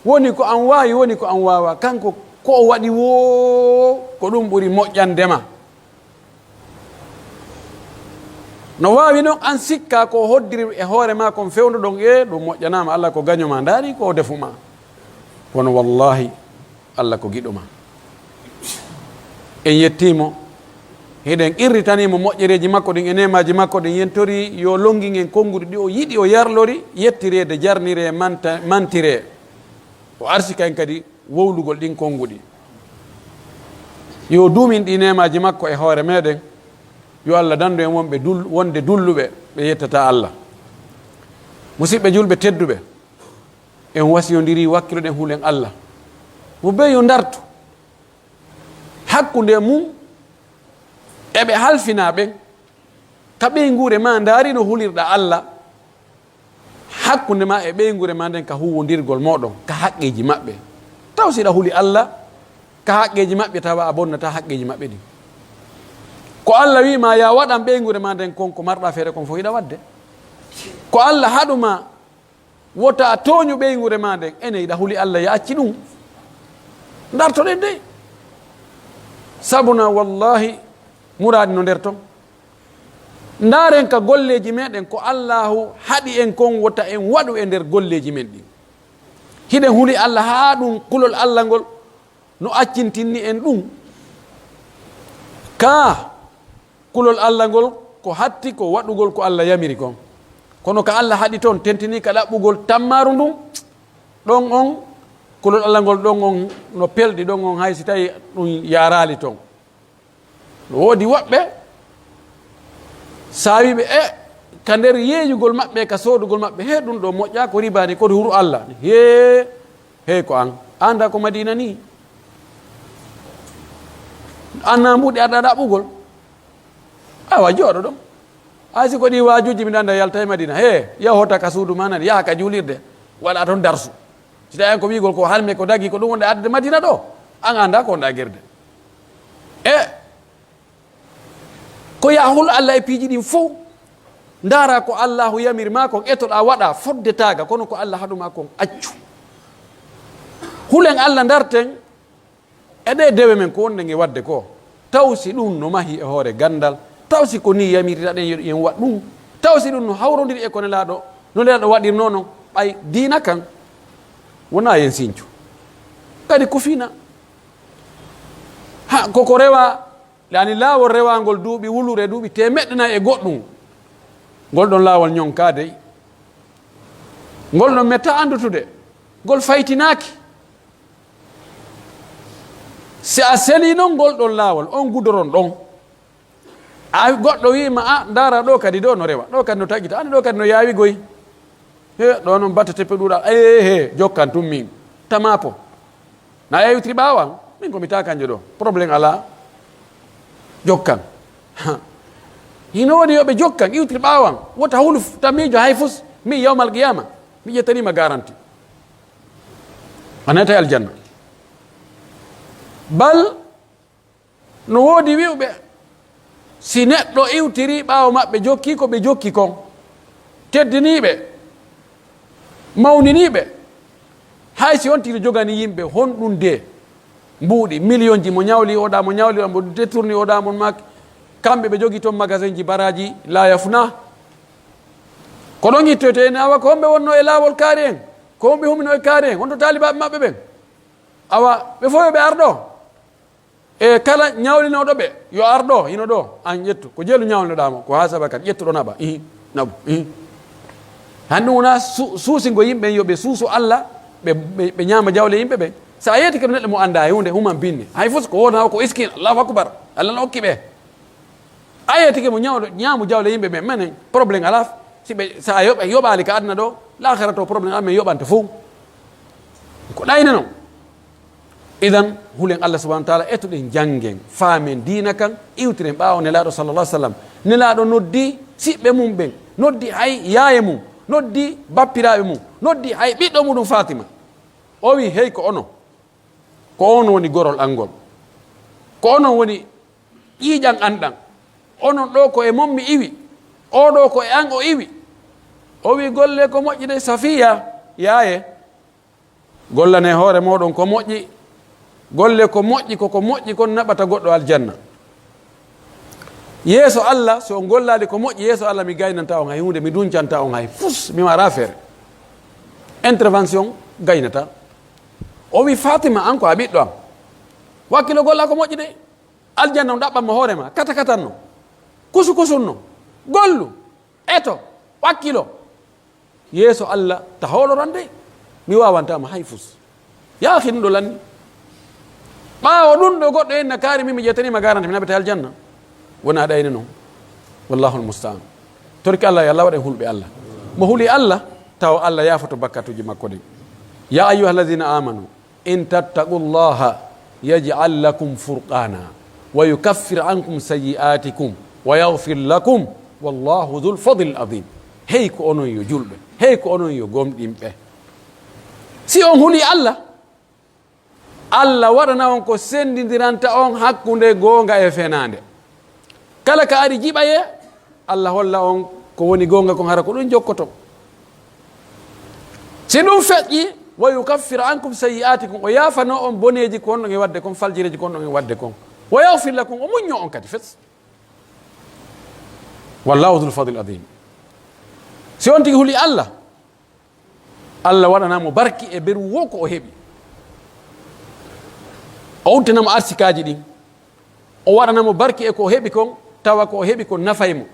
Woni ko an waawi, woni ko an waawaa. Kanko ko o waɗi woo, ko ɗum ɓuri moƴƴande ma. No waawi non an sikkaa ko o hoddiri e hoore maa kon fewndo ɗon, ee, ɗum moƴƴanaama, Alla ko gaño maa, ndaari ko o defu maa. Kono wallaahi, Alla ko giɗo maa. En yettii mo, hiɗen qirritanii mo moƴƴereeji makko ɗin e neemaaji makko ɗin, yen torii yo longin en konnguɗi ɗi o yiɗi, o yarlori, yettiree de jarniree, manta-, mantiree. O arsika en kadi wowlugol ɗin konnguɗi. Yo duumin ɗi neemaaji makko e hoore meɗen. Yo Alla dandu en wonɓe dul-, wonde dulluɓe ɓe yettata Alla. Musiɓɓe julɓe tedduɓe, en wasiyondirii, wakkiloɗen, hulen Alla. Mo bee yo ndartu hakkunde mum e ɓe halfinaa ɓen ka ɓeynguure maa, ndaari no hulirɗaa Alla. Hakkunde maa e ɓeynguure maa nden ka huuwondirgol mooɗon, ka haqqeeji maɓɓe. Taw si hiɗa huli Alla, ka haqqeeji maɓɓe tawa a bonnataa haqqeeji maɓɓe ɗin. Ko Alla wi'i maa yaa waɗan ɓeynguure maa nden kon, ko marɗaa feere kon fof hiɗa waɗde. Ko Alla haɗu maa wota a tooñu ɓeynguure maa nden, enen hiɗa huli Alla yaa acci ɗum. Ndartoɗen de. Sabuna wallaahi muraadi no nder ton. Ndaaren ka golleeji meɗen ko Allaahu haɗi en kon wota en waɗu e nder golleeji men ɗin. Hiɗen huli Alla haa ɗum kulol Alla ngol no accintinni en ɗum. Kaa kulol Alla ngol ko hatti ko waɗugol ko Alla yamiri kon. Kono ka Alla haɗi ton, tentinii ka ɗaɓɓugol tammaaru ndun, ɗon on, kulol Alla ngol ɗon on no pelɗi, ɗon on hay si tawi ɗun yaaraali ton. No woodi woɓɓe saawiiɓe e ka nder yeeyugol maɓɓe, ka soodugol maɓɓe, "Hee, ɗun ɗoo moƴƴaa, ko riba ni, ko huru Alla." "Hee, hee, ko an. Anndaa ko Madiina nii? Annaa mbuuɗi aɗa ɗaɓɓugol. Awa, jooɗo ɗon. Hay si ko ɗii waajuuji miɗo annda yalta e Madiina. Hee, yaha hota ka suudu maa nani, yaha ka juulirde, waɗa ton darsu. Si tawi an ko wi'ugol ko halme ko dagi ko ɗun wonde adde Madiina ɗoo, an anndaa ko wonɗaa gerde." E ko yaa hul Alla e piiji ɗin fow. Ndaara ko Allaahu yamir maa kon, etoɗaa waɗaa fodde taaga, kono ko Alla haɗu maa kon accu. Hulen Alla, ndarten e ɗee dewe men ko wonɗen e waɗde ko. Taw si ɗun no mahii e hoore ganndal, taw si ko nii yamiriraɗen yo en waɗ ɗun, taw si ɗun no hawrondiri e ko Nelaaɗo, no Nelaaɗo waɗirnoo non, ɓay diina kan wonaa yen sincu. Kadi ko fina. Ha, ko ko rewaa, yani laawol rewaangol duuɓi wulure, duuɓi teemeɗɗe nayi e goɗɗun. Ngol ɗon laawol ñonkaa dey. Ngol ɗon metta anndutude. Ngol faytinaaki. Si a selii non ngol ɗon laawol, on gudoron ɗon, a, goɗɗo wi'i ma, "A, ndaara ɗoo kadi ɗoo no rewa, ɗoo kadi no taƴita, ani ɗoo kadi no yaawi goy. He, ɗoo non batte teppe ɗuuɗa, ee, he, jokkan tun min. Tamaapo. Na yewtiri ɓaawo an, min ko mi taa kanjo ɗoo. Problème alaa. Jokkan." Ha. Hino woni yo ɓe jokkan, iwtiri ɓaawo an. Wota hulu f-, tamiijo hay fus, min yawmal qiyaama, mi ƴettanii ma garanti. A naatay aljanna. Bal no woodi wi'uɓe, si neɗɗo iwtirii ɓaawo maɓɓe, jokkii ko ɓe jokki kon, teddinii ɓe, mawninii ɓe, hay si on tigi joganii yimɓe honɗun de mbuuɗi, miliyonji, mo ñawli oɗa, mo ñawli oɗa, mo détourni oɗa, mon maaki, kamɓe ɓe jogii ton magasinji baraaji, la yafna. Ko ɗon ittoyte en, awa, ko homɓe wonnoo e laawol kaari en? Ko homɓe huminoo e kaari en? Honto taalibaaɓe maɓɓe ɓen? Awa, ɓe fof yo ɓe ar ɗoo. E kala ñawlinooɗo ɓe, yo ar ɗoo, hino ɗoo, an ƴettu. Ko jeelu ñawlinoɗaa mo, ko haa saba kan, ƴettu ɗoo naɓa. Ihi, naɓu, ihi. Han ɗum wonaa su-, suusingo yimɓe, yo ɓe suusu Alla, ɓe, ɓe, ɓe ñaama jawle yimɓe ɓen. So a yeetike ɗo neɗɗo mo anndaa e huunde, human binne. Hay fof ko wona o ko iskin, Allahu akbar. Alla no okki ɓe. A yeetike mo ñawɗo, ñaamu jawle yimɓe ɓen, menen, problème alaa. Si ɓe, so a yoɓa-, yoɓaali ka aduna ɗo, laakhara to problème amen yoɓante fof. Ko ɗayne non. Idan, hulen Allah subhanahu wa ta'ala, etoɗen, janngen, faamen diina kan, iwtiren ɓaawo Nelaaɗo sallallahu alaihi wasallam. Nelaaɗo noddi siɓɓe mum ɓen, noddi hay yaaye mum, noddi bappiraaɓe mum, noddi hay ɓiɗɗo muɗum Fatima. O wi, "Hey, ko onon, ko on woni gorol an ngol. Ko onon woni ƴiiƴan an ɗan. Onon ɗo ko e mon mi iwi, oo ɗo ko e an o iwi." O wi, "Golle ko moƴƴi de, Safiya, yaaye." Gollane hoore mooɗon ko moƴƴi. Golle ko moƴƴi, ko ko moƴƴi kon naɓata goɗɗo aljanna. Yeeso Allah, so on gollaali ko moƴƴi yeeso Allah, mi gaynanta on hay huunde, mi duncanta on hay fus, mi waɗa feere. Intervention gaynata. O wi, "Fatima, an ko a ɓiɗɗo am. Wakkilo golla ko moƴƴi de. Aljanna on ɗaɓɓan mo hoore ma, kata katan no. Kusu kusun no. Gollu." Eto, wakkilo. Yeeso Allah, ta hooloran de. Mi waawanta ma hay fus. Yaa akhi, ɗum ɗo lanni. Ɓaawo ɗum ɗo goɗɗo en na kaari, min mi ƴettanii ma garanti, mi naɓete aljanna. Wona ɗayne non. Wallahu almusta'an. Torki Allah, yo Allah waɗen hulɓe Allah. Mo huli Allah, taw Allah yaafoto bakkatuuji makko ɗin. Ya ayyuhallazina amanu, in tattaqullaha yaj'al lakum furqana wa yukaffir ankum sayyi'atikum wa yaghfir lakum, wallahu dhul fadlil azim. Hey ko onon yo julɓe, hey ko onon yo gomɗinɓe. Si on huli Allah, Allah waɗana on ko sendindiranta on hakkunde goonga e fenaande. Kala ka ari jiɓayee, Allah holla on ko woni goonga kon, hara ko ɗum jokkoton. Si ɗum feƴƴi, wa yukaffir ankum sayyi'atikum, o yaafano on boneeji ko wonɗon e waɗde kon, faljireeji ko wonɗon e waɗde kon. Wa yaghfir lakum, o muñño on kadi fes. Wallahu dhul fadlil azim. Si on tigi huli Allah, Allah waɗana mo barki e beru wo ko o heɓi. O uddana mo arsikaaji ɗin. O waɗana mo barki e ko o heɓi kon, tawa ko o heɓi kon nafay mo.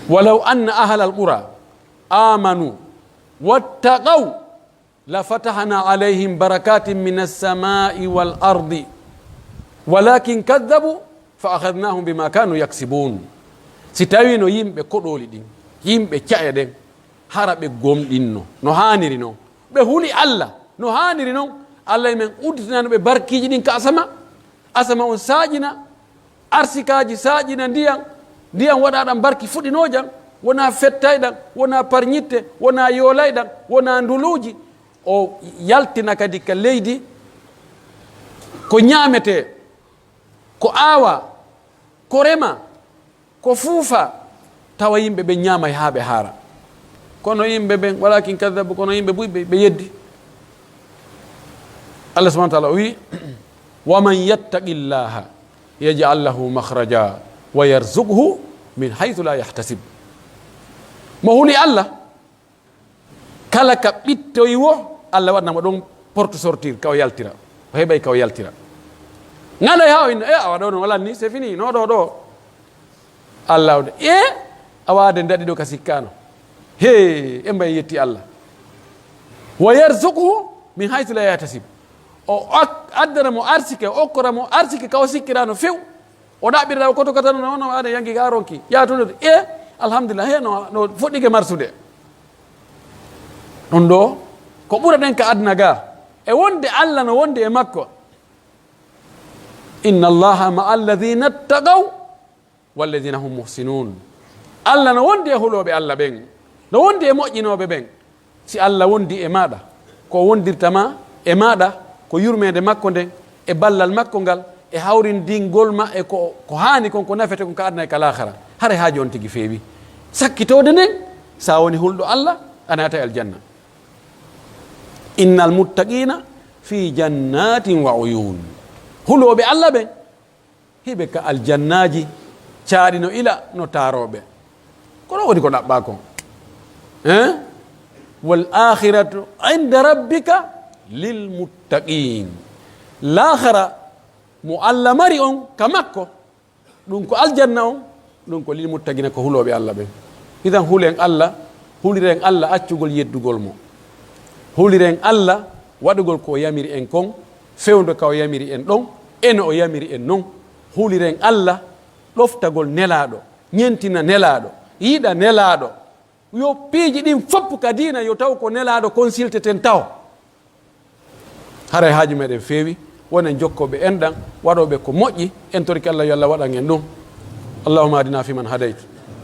Walaw anna ahlal qura amanu wattaqaw la fatahna alayhim barakatin minas samai wal ardi walakin kaddabu fa akhadnahum bima kanu yaksibun. Si tawino yimɓe koɗooli ɗin, yimɓe ca'e ɗen, hara ɓe gomɗinno no haaniri non, ɓe huli Alla no haaniri non, Alla e men udditinano ɓe barkiiji ɗin ka asama, asama on saaƴina, arsikaaji saaƴina ndiyan, ndiyan waɗa ɗan barki fuɗinoojan, wonaa fettayɗan, wonaa parñitte, wonaa yoolayɗan, wonaa nduluuji. O yaltina kadi ka leydi ko ñaametee, ko aawaa, ko remaa, ko fuufaa, tawa yimɓe ɓen ñaamay haa ɓe haara. Kono yimɓe ɓen, walakin kaddabu, kono yimɓe buy ɓe, ɓe yeddi. Allah subhanahu wa ta'ala o wi'i, "Wa man yattaqillaha yaj'al lahu makhraja wa yarzuqhu min haythu la yahtasib." Mo huli Allah, kala ka ɓittoyi wo, Allah waɗana mo ɗon porte sortir, ka o yaltira. O heɓay ka o yaltira. Ŋalay haa o inna, "E, awa ɗo no walan ni, c'est fini, no ɗo ɗo." Allah o de, "E, awa de ndaɗi ɗo ka sikkaano." He, e mbay yetti Allah. "Wa yarzuqhu min haythu la yahtasib." O ak-, addana mo arsike, o okkora mo arsike ka o sikkiraano few. O ɗaɓɓirira o koto kata no, no, aɗa yanki ka ronki. Yaa tun e, alhamdulillah, he no, no fuɗɗike marsude. Ɗum ɗo, ko ɓuraɗen ka aduna ga. E wonde Allah no wondi e makko. "Inna Allaha ma'a alladhina ittaqaw walladhina hum muhsinun." Allah no wondi e hulooɓe Allah ɓen. No wondi e moƴƴinooɓe ɓen. Si Allah wondi e maaɗa, ko o wondirta ma e maaɗa, ko yurmeende makko nden, e ballal makko ngal, e hawrindingol ma e ko, ko haani kon, ko nafete kon ka aduna e ka laakhara. Haray haaju on tigi feewi. Sakkitoode nden, sa woni hulɗo Allah, a naatay aljanna. "Innal muttaqina fi jannatin wa uyun." Hulooɓe Allah ɓen, hiɓe ka aljannaaji caaɗi no ila no taarooɓe. Kono woni ko ɗaɓɓaa kon. Eh? "Wal akhiratu inda rabbika lil muttaqin." Laakhara mo Allah mari on ka makko, ɗum ko aljanna on, ɗum ko lil muttaqina, ko hulooɓe Allah ɓen. Idan hulen Allah, huliren Allah accugol yeddugol mo. Huliren Allah waɗugol ko o yamiri en kon, fewndo ka o yamiri en ɗon, e no o yamiri en non. Huliren Allah ɗoftagol Nelaaɗo, ñentina Nelaaɗo, yiɗa Nelaaɗo. Yo piiji ɗin fof ka diina, yo taw ko Nelaaɗo consulteten taw. Haray haaju meɗen feewi, wonen jokkooɓe enɗan, waɗooɓe ko moƴƴi, en torike Allah yo Allah waɗan en ɗum. اللهم اهدنا فيمن هديت،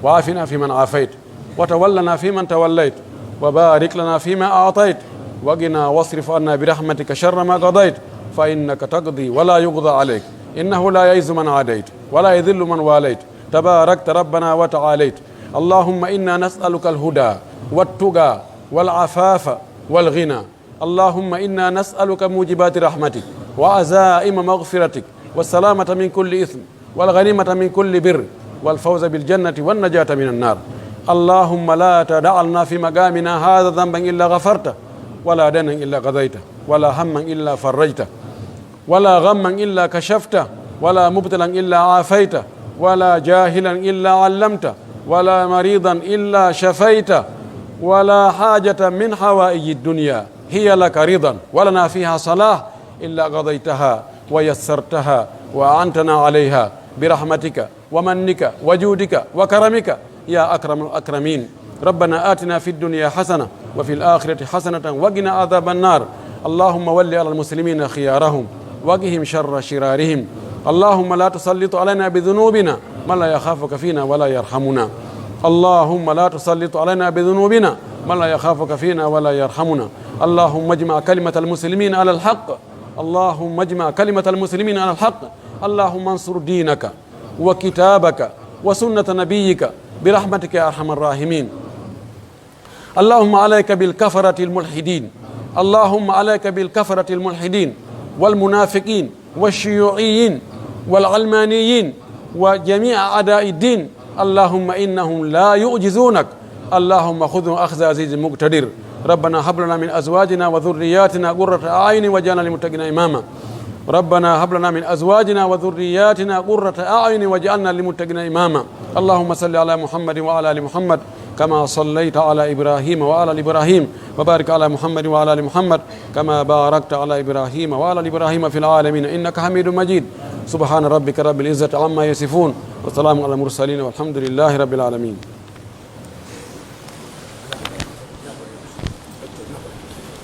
وعافنا فيمن عافيت، وتولنا فيمن توليت، وبارك لنا فيما أعطيت، وقنا واصرف عنا برحمتك شر ما قضيت، فإنك تقضي ولا يقضى عليك، إنه لا يعز من عاديت، ولا يذل من واليت، تباركت ربنا وتعاليت. اللهم إنا نسألك الهدى والتقى والعفاف والغنى. اللهم إنا نسألك موجبات رحمتك وعزائم مغفرتك والسلامة من كل إثم والغنيمة من كل بر والفوز بالجنة والنجاة من النار. اللهم لا تدع لنا في مقامنا هذا ذنبا إلا غفرته، ولا دينا إلا قضيته، ولا هما إلا فرجته، ولا غما إلا كشفته، ولا مبتلا إلا عافيته، ولا جاهلا إلا علمته، ولا مريضا إلا شفيته، ولا حاجة من حوائج الدنيا هي لك رضا ولنا فيها صلاح إلا قضيتها ويسرتها وأعنتنا عليها برحمتك ومنك وجودك وكرمك يا أكرم الأكرمين. ربنا آتنا في الدنيا حسنة وفي الآخرة حسنة وقنا عذاب النار. اللهم ول على المسلمين خيارهم وقهم شر شرارهم. اللهم لا تسلط علينا بذنوبنا من لا يخافك فينا ولا يرحمنا. اللهم لا تسلط علينا بذنوبنا من لا يخافك فينا ولا يرحمنا. اللهم اجمع كلمة المسلمين على الحق. اللهم اجمع كلمة المسلمين على الحق. اللهم انصر دينك وكتابك وسنة نبيك برحمتك يا أرحم الراحمين. اللهم عليك بالكفرة الملحدين. اللهم عليك بالكفرة الملحدين والمنافقين والشيوعيين والعلمانيين وجميع أعداء الدين. اللهم إنهم لا يعجزونك. اللهم خذهم أخذ عزيز مقتدر. ربنا هب لنا من أزواجنا وذرياتنا قرة أعين واجعلنا للمتقين إماما. ربنا هب لنا من أزواجنا وذرياتنا قرة أعين واجعلنا للمتقين إماما. اللهم صل على محمد وعلى آل محمد كما صليت على إبراهيم وعلى آل إبراهيم وبارك على محمد وعلى آل محمد كما باركت على إبراهيم وعلى آل إبراهيم في العالمين إنك حميد مجيد. سبحان ربك رب العزة عما يصفون وسلام على المرسلين والحمد لله رب العالمين.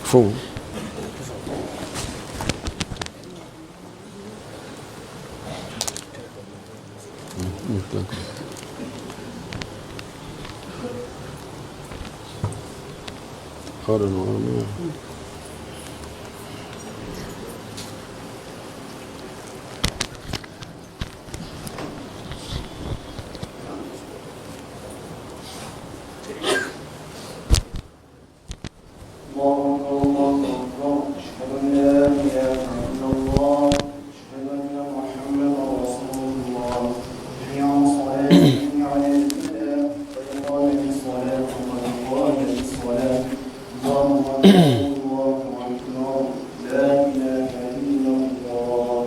Fow. Hold on, hold on. الله أكبر، الله أكبر. أشهد أن لا إله إلا الله. أشهد أن محمدا رسول الله. حي على الصلاة، حي على الفلاح. قد قامت الصلاة، قد قامت الصلاة. الله أكبر، الله أكبر. لا إله إلا الله.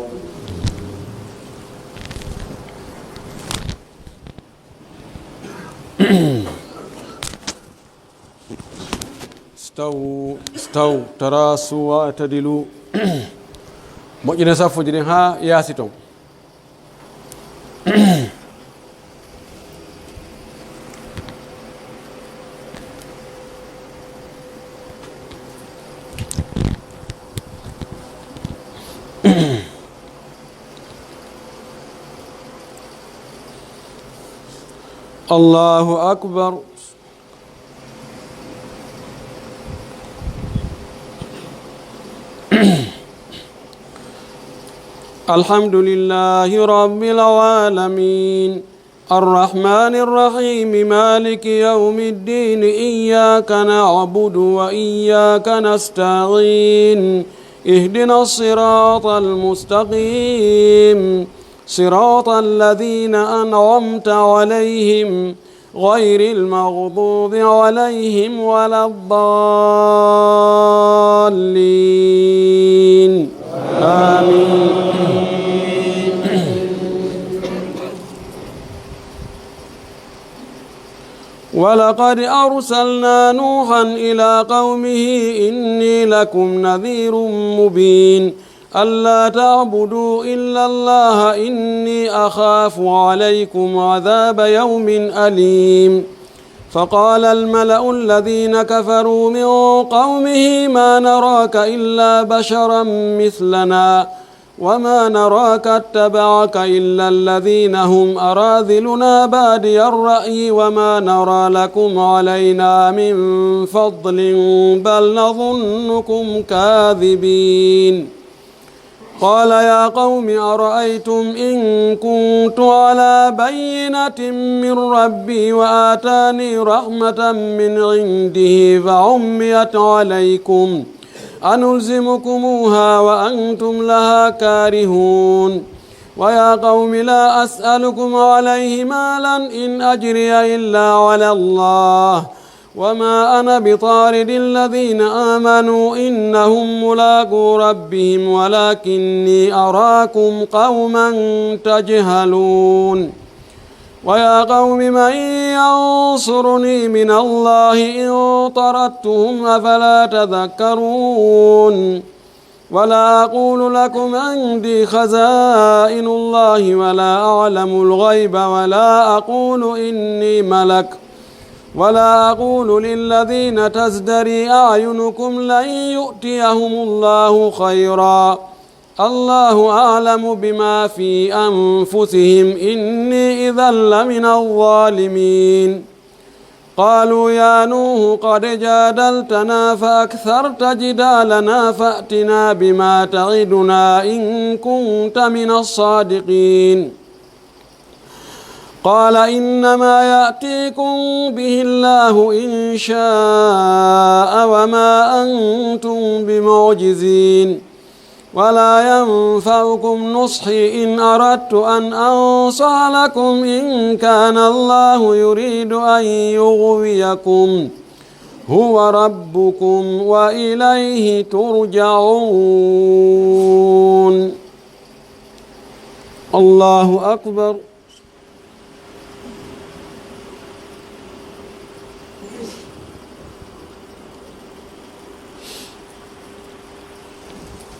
استووا، استووا، تراصوا واعتدلوا. Moƴƴinee saffuuji ɗin haa yaasi ton. الله أكبر. الحمد لله رب العالمين. الرحمن الرحيم. مالك يوم الدين. إياك نعبد وإياك نستعين. اهدنا الصراط المستقيم. صراط الذين أنعمت عليهم غير المغضوب عليهم ولا الضالين. آمين. ولقد أرسلنا نوحا إلى قومه إني لكم نذير مبين. ألا تعبدوا إلا الله إني أخاف عليكم عذاب يوم أليم. فقال الملأ الذين كفروا من قومه ما نراك إلا بشرا مثلنا وما نراك اتبعك إلا الذين هم أراذلنا بادي الرأي وما نرى لكم علينا من فضل بل نظنكم كاذبين. قال يا قوم أرأيتم إن كنت على بينة من ربي وآتاني رحمة من عنده فعميت عليكم أنلزمكموها وأنتم لها كارهون. ويا قوم لا أسألكم عليه مالا إن أجري إلا على الله وما أنا بطارد الذين آمنوا إنهم ملاقو ربهم ولكني أراكم قوما تجهلون. ويا قوم من ينصرني من الله إن طردتهم أفلا تذكرون. ولا أقول لكم عندي خزائن الله ولا أعلم الغيب ولا أقول إني ملك ولا أقول للذين تزدري أعينكم لن يؤتيهم الله خيرا الله أعلم بما في أنفسهم إني إذا لمن الظالمين. قالوا يا نوح قد جادلتنا فأكثرت جدالنا فأتنا بما تعدنا إن كنت من الصادقين. قال إنما يأتيكم به الله إن شاء وما أنتم بمعجزين. ولا ينفعكم نصحي إن أردت أن أنصح لكم إن كان الله يريد أن يغويكم هو ربكم وإليه ترجعون. الله أكبر.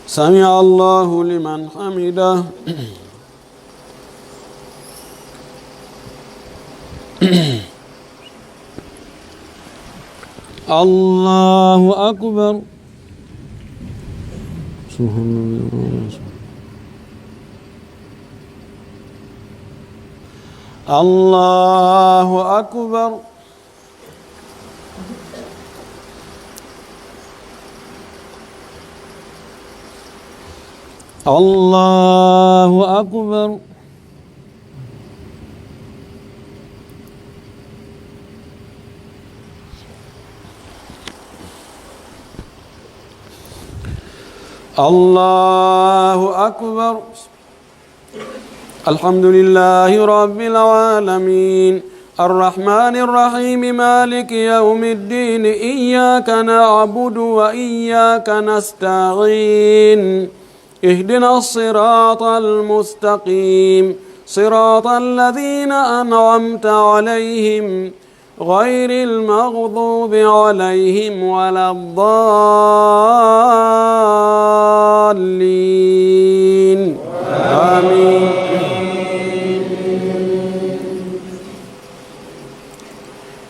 سمع الله لمن حمده. الله أكبر. سبحان الله. الله أكبر. الله أكبر. الله أكبر. الحمد لله رب العالمين. الرحمن الرحيم. مالك يوم الدين. إياك نعبد وإياك نستعين. اهدنا الصراط المستقيم. صراط الذين أنعمت عليهم غير المغضوب عليهم ولا الضالين. آمين.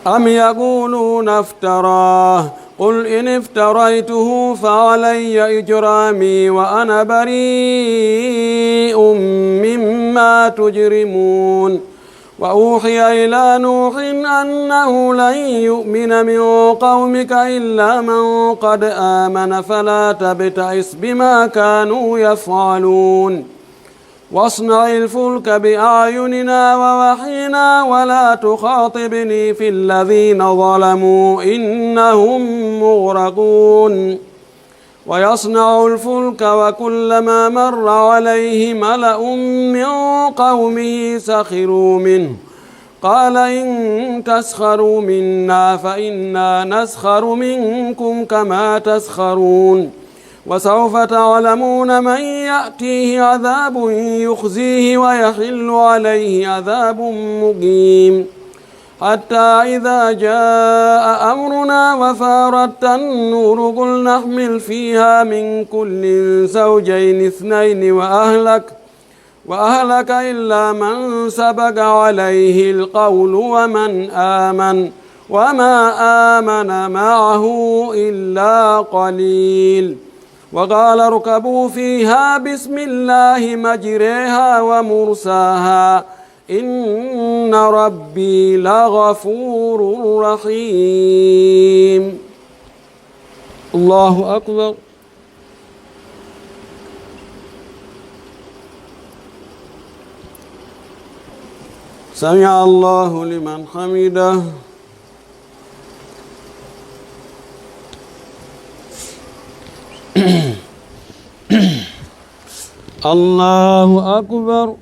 أم يقولون افتراه، قل إن افتريته فعلي إجرامي وأنا بريء مما تجرمون. وأوحي إلى نوح أنه لن يؤمن من قومك إلا من قد آمن فلا تبتئس بما كانوا يفعلون. واصنع الفلك بأعيننا ووحينا ولا تخاطبني في الذين ظلموا إنهم مغرقون. ويصنع الفلك وكلما مر عليه ملأ من قومه سخروا منه قال إن تسخروا منا فإنا نسخر منكم كما تسخرون. وسوف تعلمون من يأتيه عذاب يخزيه ويحل عليه عذاب مقيم. حتى إذا جاء أمرنا وفارت النور قل نحمل فيها من كل زوجين اثنين وأهلك، وأهلك إلا من سبق عليه القول ومن آمن وما آمن معه إلا قليل. وقال اركبوا فيها بسم الله مجريها ومرساها إن ربي لغفور رحيم. الله أكبر. سمع الله لمن حمده. الله أكبر.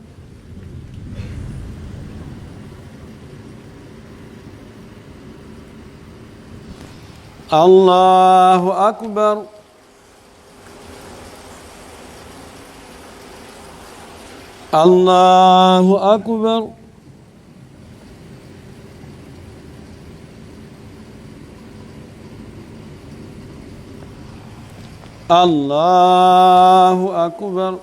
الله أكبر. الله أكبر. الله أكبر.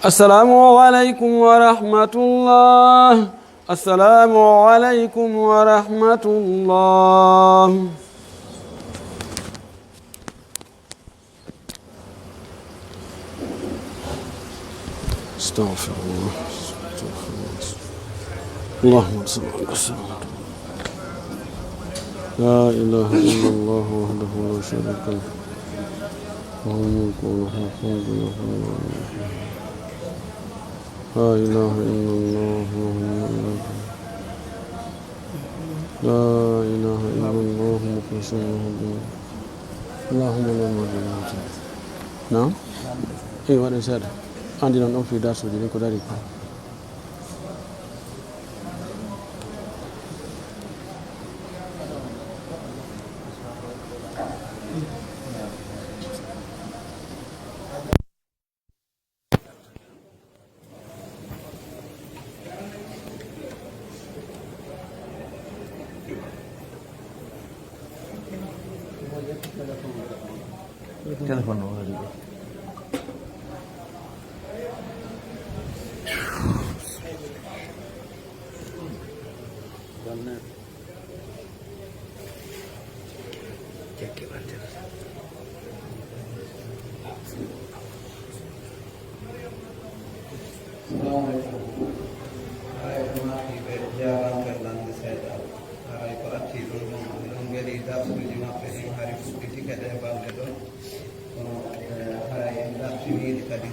السلام عليكم ورحمة الله. السلام عليكم ورحمة الله. أستغفر الله. أستغفر الله. اللهم صل على سيدنا محمد. لا إله إلا الله وحده لا شريك له. له الملك وله الحمد وله على كل شيء. لا إله إلا الله وحده لا شريك له. لا إله إلا الله مخلصين له الدين. اللهم لا مانع لما أعطيت. نعم. إيه، ولا زاد. عندنا نوم في دار سجود كذلك. Téléphone o waɗi ɗo. Salamu aleykum. Haray ko maaki ɓe jaabanke lande seeɗa. Haray ko atti ɗum ɗon, ɗum weli darsuuji maɓɓe ɗin hari fuɗɗitike ɗe balɗe ɗon. Kono, eh, haray en dartiniiɗi kadi.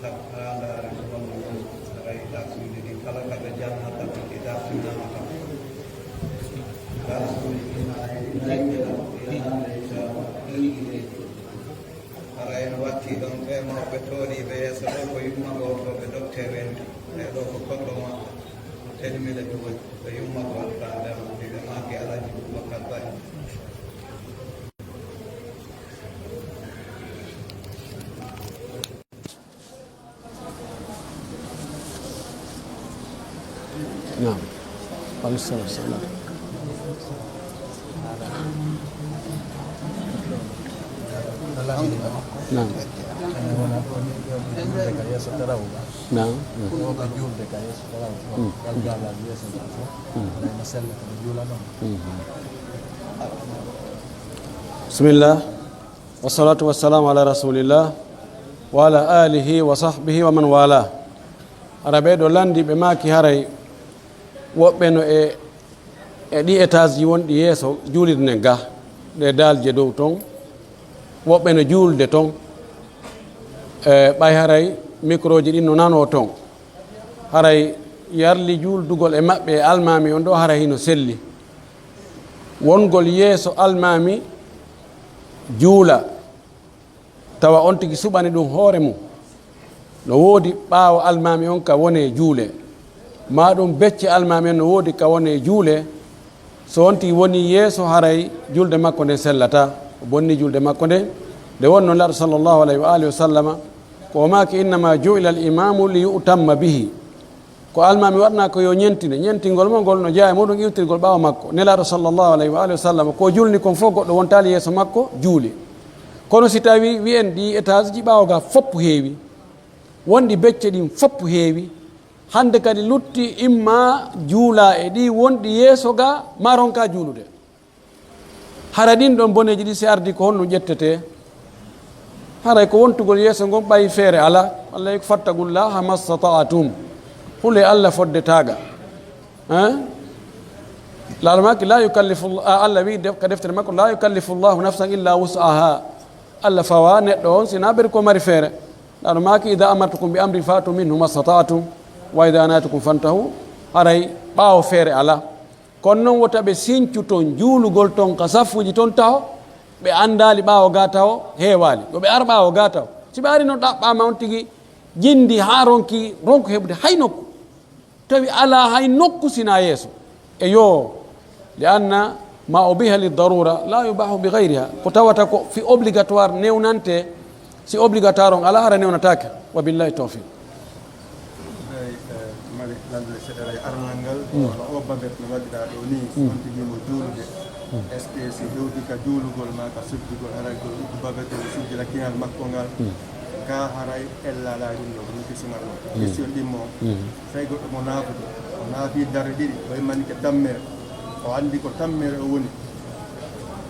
Haa, haa ndaaren ko honno woni. Haray darsuuji ɗin kala ka ɓe jannata ɗon ɗi dartinaama kam. Darsuuji ɗin haray ɗi nayi ɗi nayi ɗi nayi inchallah. Ɗi ɗi ɗi. Hara en watti ɗon ɓe mawɓe tooriiɓe yeeso ɗo ko yummagol ɗo ɓe docteur en, ɓe ɗo ko koɗɗo maɓɓe, telmile ɗo woni, ɓe yummagol ɗa nder maɓɓe, ɓe maaki Alhaji Boubacar Ba en. Naam. Alayhi salaam. Naam. Naam. Mm. Mm. Bismillah. Wassalatu wassalamu ala rasulillah wa ala alihi wa sahbihi wa man wala. Hara ɓee ɗoo lanndii ɓe maaki haray woɓɓe no e, e ɗii étage ji wonɗi yeeso juulirde nden ga, ɗe daalje dow ton, woɓɓe no juulde ton, e ɓay haray micro ji ɗin no nanoo ton. Haray yarli juuldugol e maɓɓe e almaami on ɗoo haray hino selli. Wongol yeeso almaami juula, tawa on tigi suɓani ɗum hoore mum. No woodi ɓaawo almaami on ka wonee juulee, maa ɗum becce almaami on no woodi ka wonee juulee. So on tigi wonii yeeso, haray julde makko nden sellataa, o bonnii julde makko nden. Nde wonnoo Nelaaɗo sallallahu alayhi wa alihi wa sallama, ko o maaki, "Innama ju'ila al-imamu li yu'tamma bihi." Ko almaami waɗanaa ko yo ñentine. Ñentingol mo ngol no jeyaa e muɗum iwtirgol ɓaawo makko. Nelaaɗo sallallahu alayhi wa alihi wa sallam, ko o julni kon fof goɗɗo wontaali yeeso makko juuli. Kono si tawii wi'en ɗii étage ji ɓaawo ga fof heewi, wonɗi becce ɗin fof heewi, hannde kadi lutti imma juulaa e ɗii wonɗi yeeso ga maa ronkaa juulude. Hara ɗin ɗon boneeji ɗi si ardii ko honɗum ƴettetee? Haray ko wontugol yeeso ngon ɓay feere alaa. Allah wi'i, "Fattaqullaha mastata'tum." Hulee Allah fodde taaga. Hein? Laaɗo maaki, "La yukallifu," a, Allah wi'i def-, ka deftere makko, "La yukallifu Allahu nafsan illa wus'aha." Allah fawaa neɗɗo on sinaa ɓeri ko mari feere. Laaɗo maaki, "Idha amartukum bi amrin fa'tu minhu mastata'tum, wa idha nahaytukum fantahu." Haray ɓaawo feere alaa. Kono non wota ɓe sincu ton juulugol ton ka saffuuji ton taho, ɓe anndaali ɓaawo gaa taho heewaali. Yo ɓe ar ɓaawo gaa taho. Si ɓe ari non ɗaɓɓaama on tigi jindi haa ronki, ronku heɓude hay nokku. Tawi alaa hay nokku sinaa yeeso. Eyyo, li anna ma ubiha li darura la yubahu bi gayriha. Ko tawata ko fi obligatoire newnante, si obligatoire on alaa, hara newnataake. Wa billahi tawfiq. Eyi, eh, mari lalde seɗɗa e arnal ngal, mm, walla oo babet no waɗiraa ɗoo nii, mm, on tigi mo juulude. Mm. Est-ce que si hewti ka juulugol maa ka sujjugol, haray ko babet o sujjira kinal makko ngal? Mm. Kaa haray ella alaa ɗum ɗoo, ko question ngal ɗoo. Mm. Question ɗimmo, mm, tawi goɗɗo mo naafude, o naafii darɗe ɗiɗi, o immanike tammere, o anndi ko tammere o woni.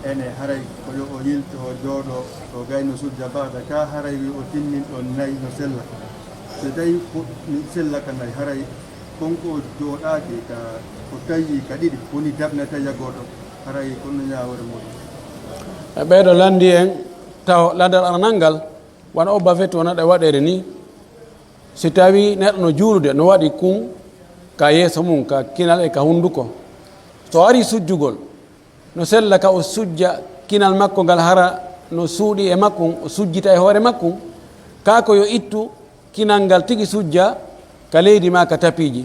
Ene haray ko yo o yilto, o jooɗoo, o gayno sujja ba'da, kaa haray wi o timmin ɗon nayi no sella. So tawi ko mi sella ka nayi, haray kon ko jooɗaaki ka, ko tawi ka ɗiɗi, woni darnata ya gooto, haray kono ñaawoore muɗum. E ɓeeɗo lanndi en, taw lanndal aranal ngal, wano o bafet wona ɗe waɗeede ni, si tawi neɗɗo no juulude, no waɗi kun ka yeeso mum, ka kinal e ka hunnduko. So ari sujjugol, no sella ka o sujja kinal makko ngal, hara no suuɗi e makkun, o sujjita e hoore makkun, kaa ko yo ittu kinal ngal tigi sujja ka leydi maa ka tapiiji.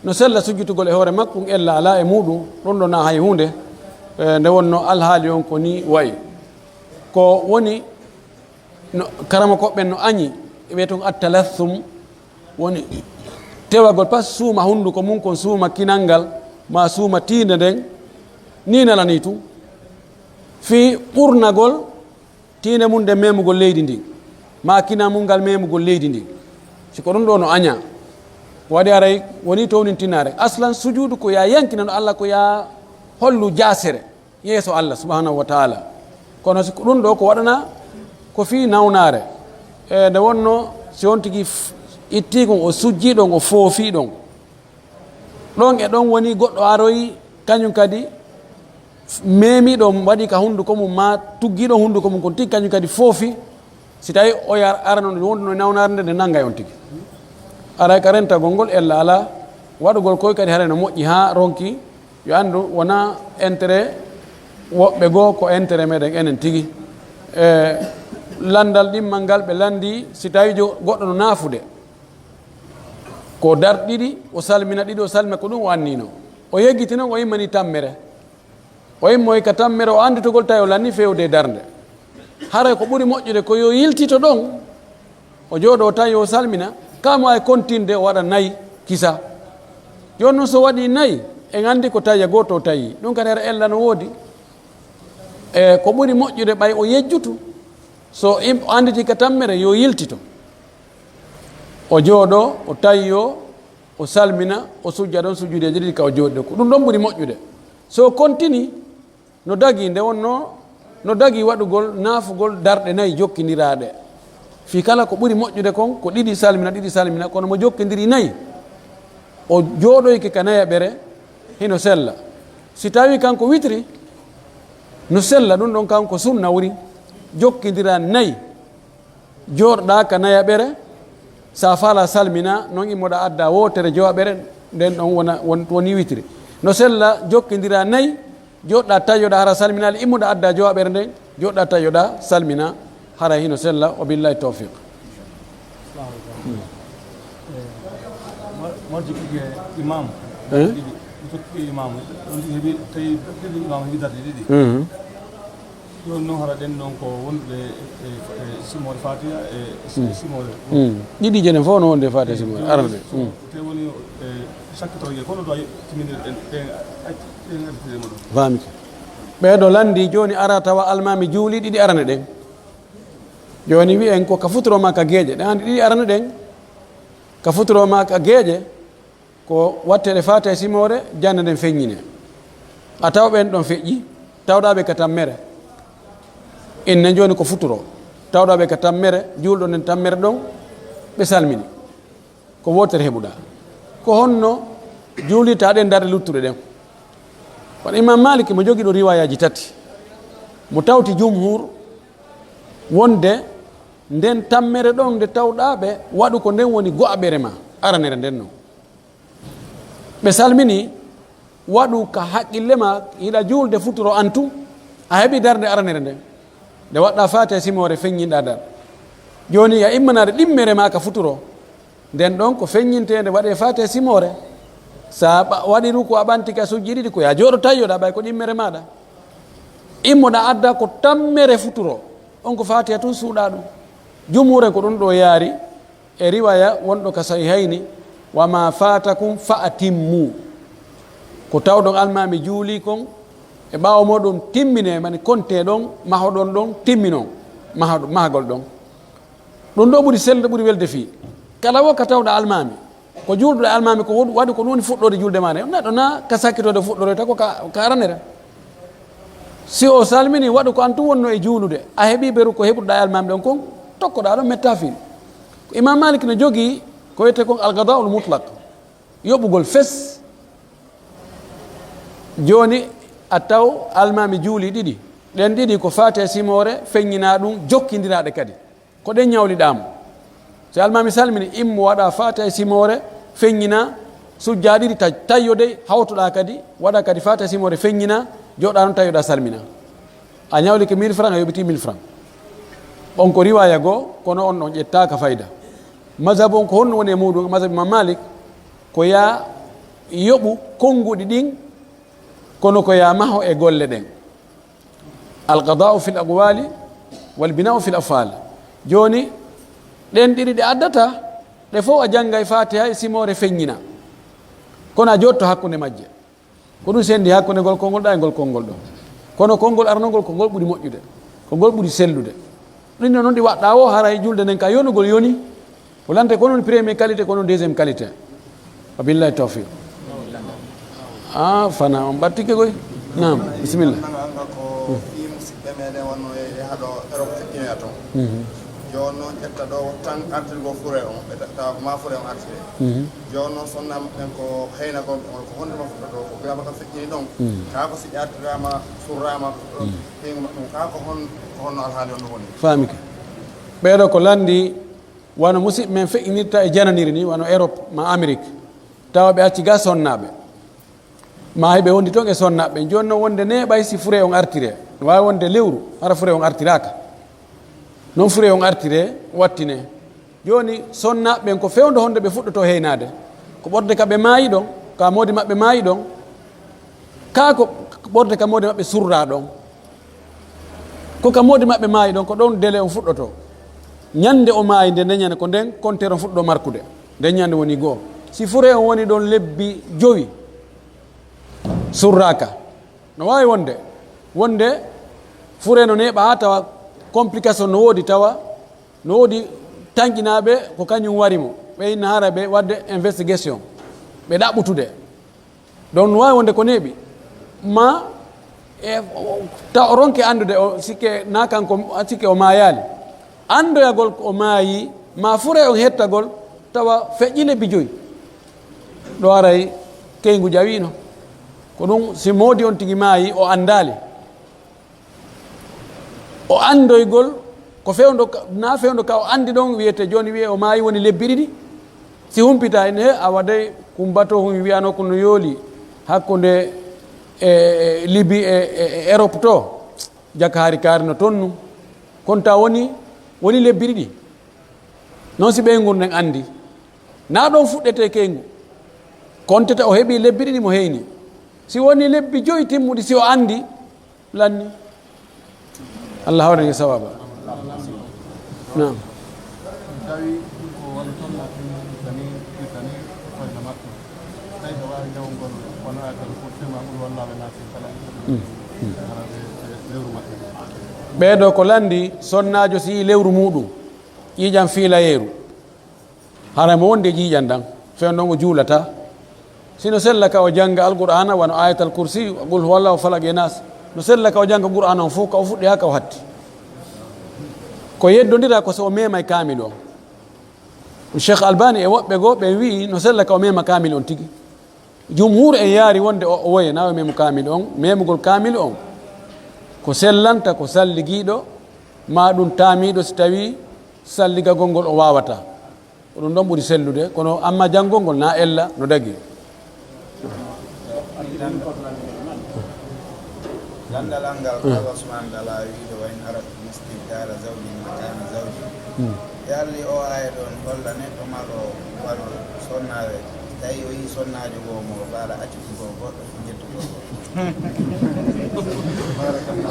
No sella sujjitugol e hoore makkun, ella alaa e muuɗum, ɗun ɗon na hay huunde, e, nde wonno alhaali on ko ni wa'i. Ko woni no, karamokooɓe ɓen no añi, ɓe wi'etee ko at-talathum, woni tewagol pas suuma hunnduko mun kon, suuma kinal ngal, maa suuma tiinde nden, ni nelanii tun. Fii ɓurnagol tiinde mun nden memugol leydi ndin, maa kinal mun ngal memugol leydi ndin. Si ko ɗun ɗoo no añaa, ko waɗi haray wonii townintinaare. Aslan sujuudu ko yo a yankina no Alla, ko yo a hollu jaasere yeeso Alla subhanahu wa ta'ala. Kono si ko ɗun ɗoo ko waɗanaa ko fii nawnaare. E nde wonno si on tigi f-, ittii kon o sujjii ɗon, o foofii ɗon. Ɗon e ɗon woni goɗɗo aroyi, kañun kadi meemii ɗon, waɗi ka hunnduko mun, maa tuggii ɗon hunnduko mun kon tigi, kañun kadi foofi. Si tawi o yar-, arano nde wonduno e nawnaare nde, nde nanngay on tigi. Aray ka rentagol ngol ella alaa, waɗugol koy kadi haray no moƴƴi haa ronki, yo anndu wonaa intérêt woɓɓe goo, ko intérêt meɗen enen tigi. E lanndal ɗimmal ngal ɓe lanndii, si tawi jo-, goɗɗo no naafude, ko dar ɗiɗi, o salmina ɗiɗi, o salmina, ko ɗun o anniino. O yeggiti non, o immanii tammere. O immoyi ka tammere, o annditogol tawi o lannii feewde e darnde. Haray ko ɓuri moƴƴude ko yo yiltito ɗon, o jooɗoo tawi o salmina, kaa mo ay kontinde o waɗa nayi kisa. Jooni non so waɗii nayi, en anndi ko tawi gooto o tawi. Ɗun kadi hara ella no woodi. E ko ɓuri moƴƴude ɓay o yejjutu, so im-, o annditi ka tammere, yo yiltito. O jooɗoo, o tawi o, o salmina, o sujja ɗon sujjudeeji ɗiɗi ka o jooɗi ɗon. Ko ɗun ɗon ɓuri moƴƴude. So o kontinii, no dagii, nde wonnoo, no dagii waɗugol naafugol darɗe nayi jokkindiraaɗe. Fii kala ko ɓuri moƴƴude kon, ko ɗiɗi salmina, ɗiɗi salmina, kono mo jokkindiri nayi, o jooɗoyke ka nayaɓere, hino sella. Si tawii kanko witri, no sella, ɗun ɗon kanko sunna wuri, jokkindiraa nayi. Jooɗoɗaa ka nayaɓere, si a faalaa salmina, non immoɗaa addaa wootere jowaɓere, nden ɗon wona, won, woni witiri. No sella, jokkindiraa nayi, jooɗoɗaa taƴoɗaa hara salminaali, immoɗaa addaa jowaɓere nden, jooɗoɗaa taƴoɗaa salmina, hara hino sella, wa billahi tawfiq. Mo-, moƴƴi ɗiɗi e imam. Eh? Ɗiɗi, ɗiɗi imam. Ɗon ɗiɗi heɓi, tawi ɗiɗi imam heɓi darɗe ɗiɗi. Mhm. Jooni non hara ɗen non ko wondude e, e, e simoore Fatiha e, e simoore. Mm. Ɗiɗi je ɗen fof no wonde Fatiha e simoore. Jooni arano ɗen. So, mm, te woni, e, sakkitoje, kono ɗo timminir ɗen, ɗen, ɗen additire mo ɗo. Faami. Ɓee ɗo lanndi jooni ara tawa almaami juuli ɗiɗi arane ɗen. Jooni wi'en ko ka futuro maa ka geeƴe. Ɗen anndi ɗiɗi arane ɗen. Ka futuro maa ka geeƴe. Ko wattee ɗe faata e simoore, jannde nden feññinee. A tawa ɓen ɗon feƴƴi, tawɗaa ɓe ka tammere. Innen jooni ko futuro, tawɗaa ɓe ka tammere, juulɗo nden tammere ɗon, ɓe salmini. Ko wootere heɓuɗaa. Ko honno juulitaa ɗen darɗe luttuɗe ɗen? Kono Imam Maliki mo jogii ɗo riwaayaaji tati, mo tawti jumhur wonde nden tammere ɗon nde tawɗaa ɓe, waɗu ko nden woni go'aɓere maa, aranere nden non. Ɓe salmini, waɗu ka haqqille maa, hiɗa juulde futuro an tun, a heɓi darnde aranere nden. Nde waɗɗaa faate simoore, feññinɗaa dar. Jooni, a immanaade ɗimmere maa ka futuro. Nden ɗon ko feññinteende waɗee faate simoore. Sa ɓa-, waɗi ruku a ɓanti ka sujji ɗiɗi, ko ya jooɗo tayyoɗaa ɓay ko ɗimmere maaɗa. Immoɗaa adda ko tammere futuro. On ko faatiha tun suuɗaa ɗum. Jumhuur en ko ɗum ɗo yaari. E riwaya wonɗo ka Sahihayni, "Wa ma fatakum fa atimmu." Ko tawɗon almaami juuli kon, e ɓaawo mooɗon timminee, mani kontee ɗon, mahoɗon ɗon, timminon mahaɗo-, mahagol ɗon. Ɗum ɗo ɓuri selde, ɓuri welde fii. Kala wo ka tawɗa almaami, ko juulɗo e almaami ko woɗu-, waɗi ko ɗum woni fuɗɗoode julde maa nde. Neɗɗo na ka sakkitoode fuɗɗoroyta ko ka, ka aranere. Si o salmini, waɗu ko an tun wonno e juulude. A heɓii beru ko heɓuɗaa e almaami ɗon kon, tokkoɗaa ɗon mettaa fii. Imam Malik no jogii ko wiyetee kon al-qada'ul mutlaq, yoɓugol fes. Jooni a taw almaami juuli ɗiɗi, ɗen ɗiɗi ko faate e simoore, feññinaa ɗum, jokkindiraaɗe kadi. Ko ɗen ñawliɗaa mo. Si almaami salmini, immo waɗa faate e simoore, feññinaa, sujjaa ɗiɗi, ta-, tayyo dey, hawtoɗaa kadi, waɗa kadi faate e simoore, feññinaa, jooɗaa non, tayyoɗaa, salminaa. A ñawlike mille francs, a yoɓitii mille francs. On ko riwaaya goo, kono on ɗon ƴettaa ka fayda. Mazhabu on ko honno woni e muuɗum? Mazhabu Imam Malik ko yaa yoɓu konnguɗi ɗin, kono ko yaa maho e golle ɗen. Al-qada'u fil aqwali wal bina'u fil af'al. Jooni, ɗen ɗiɗi ɗe addata, ɗe fow a janngay Faatiha e simoore feññina. Kono a jotto hakkunde majje. Ko ɗum sendi hakkunde ngol konngol ɗaa e ngol konngol ɗoo. Kono konngol aranol ngol, ko ngol ɓuri moƴƴude, ko ngol ɓuri sellude. Ɗum no non ɗi waɗɗaa woo, haray julde nden ka yonugol yoni. Ko lante ko non premier qualité, ko non deuxième qualité. Wa billahi tawfiq. Ah, fana on ɓattike koy. Naam, bismillah. Nanga anga ko fii musidɓe meɗen wonno e, e haɗo Europe feƴƴinoya ton. Mhm. Jooni non ƴetta ɗo tan artirgol fure on, ɓe ta-, tawa ko ma fure on artire. Mhm. Jooni non sonna maɓɓen ko heynagol ɓe on, ko honde ma fuɗɗoto, ko ɓe abaka feƴƴini ɗon. Mhm. Kaa ko si ɓe artirama, surrama, ɗon, mhm, ɓeygu maɓɓe on, kaa ko hon-, ko honno alhaali on ɗum woni? Faamike. Ɓeeɗo ko landi wano musidɓe men feƴƴinirta e jananiri ni, wano Europe ma Amérique. Tawa ɓe acci ga sonnaaɓe. Ma hiɓe wondi ton e sonnaaɓe ɓen. Jooni non wonde neeɓay si fure on artire. No waawi wonde lewru, hara fure on artiraaka. Non fure on artire, wattine. Jooni sonnaaɓe ɓen ko fewndo honde ɓe fuɗɗoto heynaade. Ko ɓorde ka ɓe maayi ɗon, ka moodi maɓɓe maayi ɗon, kaa ko ɓorde ka moodi maɓɓe surraa ɗon. Ko ka moodi maɓɓe maayi ɗon, ko ɗon dele on fuɗɗoto. Ñande o maayi nde, nden ñande ko nden kontere on fuɗɗo markude. Nden ñande woni goo. Si fure on woni ɗon lebbi jowi, surraaka. No waawi wonde, wonde fure no neeɓa haa tawa complication no woodi, tawa no woodi tanƴinaaɓe ko kañum wari mo. Ɓe inna hara ɓe waɗde investigation, ɓe ɗaɓɓutude. Donc no waawi wonde ko neeɓi. Ma e, taw o ronke anndude o sikke na kanko, sikke o maayaali. Anndoyagol ko o maayi, ma fure on hettagol, tawa feƴƴi lebbi joyi. Ɗo aray keyngu ƴawiino. Ko ɗum, si moodi on tigi maayi, o anndaali. O anndoygol ko fewndo ka, na fewndo ka o anndi ɗon, wiyete jooni wiye o maayi woni lebbi ɗiɗi. Si humpita en, he, awa dey, kumbato hum wiyano ko no yooli hakkunde e, e Libi e, e, e Europe to. Jaka hari kaari no tonnu. Kon ta woni, woni lebbi ɗiɗi. Non si ɓeyngu nden anndi, na ɗon fuɗɗete keyngu. Kontete o heɓi lebbi ɗiɗi mo heyni. Si woni lebbi joyi timmuɗi, si o anndi, lanni. Allah hawrani sawaba. Naam. Tawi ko wano tolna tun tani, tani koyna makko. Tawi ko waawi jawgol wano ayatal kursi ma ɓuri wallaaɓe naati kala. Mm. Mm. Hara ɓe, ɓe lewru maɓɓe. Ɓeeɗo ko lanndi sonnaajo si lewru muuɗum, ƴiiƴam fiilayeeru. Hara mo wondi e ƴiiƴam ɗam, fewndo o juulata. Si no sella ka o jannga Alqur'aana, wano Ayatal Kursi, Qul Huwallahu, Falaq e Naas. No sella ka o jannga Qur'aana on fof, ka o fuɗɗi haa ka o hatti. Ko yeddondira ko so o meema e kaamil on. Cheikh Albani e woɓɓe goo ɓen wi'i no sella ka o meema kaamil on tigi. Jumhuur en yaari wonde o, o woye na o meemu kaamil on. Meemugol kaamil on ko sellanta ko salligiiɗo, maa ɗum taamiiɗo si tawii salligagol ngol o waawataa. Ko ɗum ɗon ɓuri sellude, kono amma janngol ngol na ella no dagi. Lanndal angal, hmm, Allah subhanahu wa ta'ala wiide, "Wa in aradtum istibdala zawjin makana zawjin." Hmm. Yalli o aaya ɗon holla neɗɗo marɗo wano sonnaawe, tawi o yii sonnaajo goo mo faala accitugol goɗɗo, jettugol goɗɗo.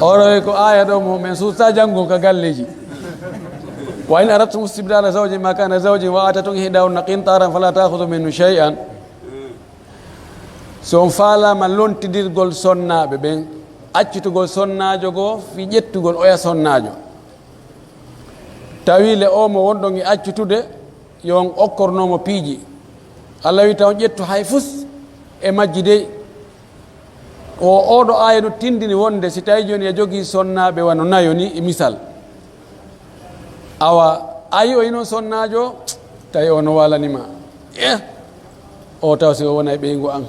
Oɗo ko aaya ɗo mo men suusa janngol ka galleeji. "Wa in aradtum istibdala zawjin makana zawjin wa atatum ihdahunna qintaran fala ta'khudhu minhu shay'an." So on faalaama lontidirgol sonnaaɓe ɓen, accitugol sonnaajo goo fii ƴettugol oya sonnaajo, tawi le o mo wonɗon e accitude, yo on okkorno mo piiji. Alla wi, taw on ƴettu hay fus e majji dey. O, oɗo aaya no tindini wonde si tawi jooni a jogii sonnaaɓe wano nayo ni e misal, awa A yi'oyi non sonnaajo, tawi o no waalani ma. Eh! O taw si o wonay ɓeyngu an.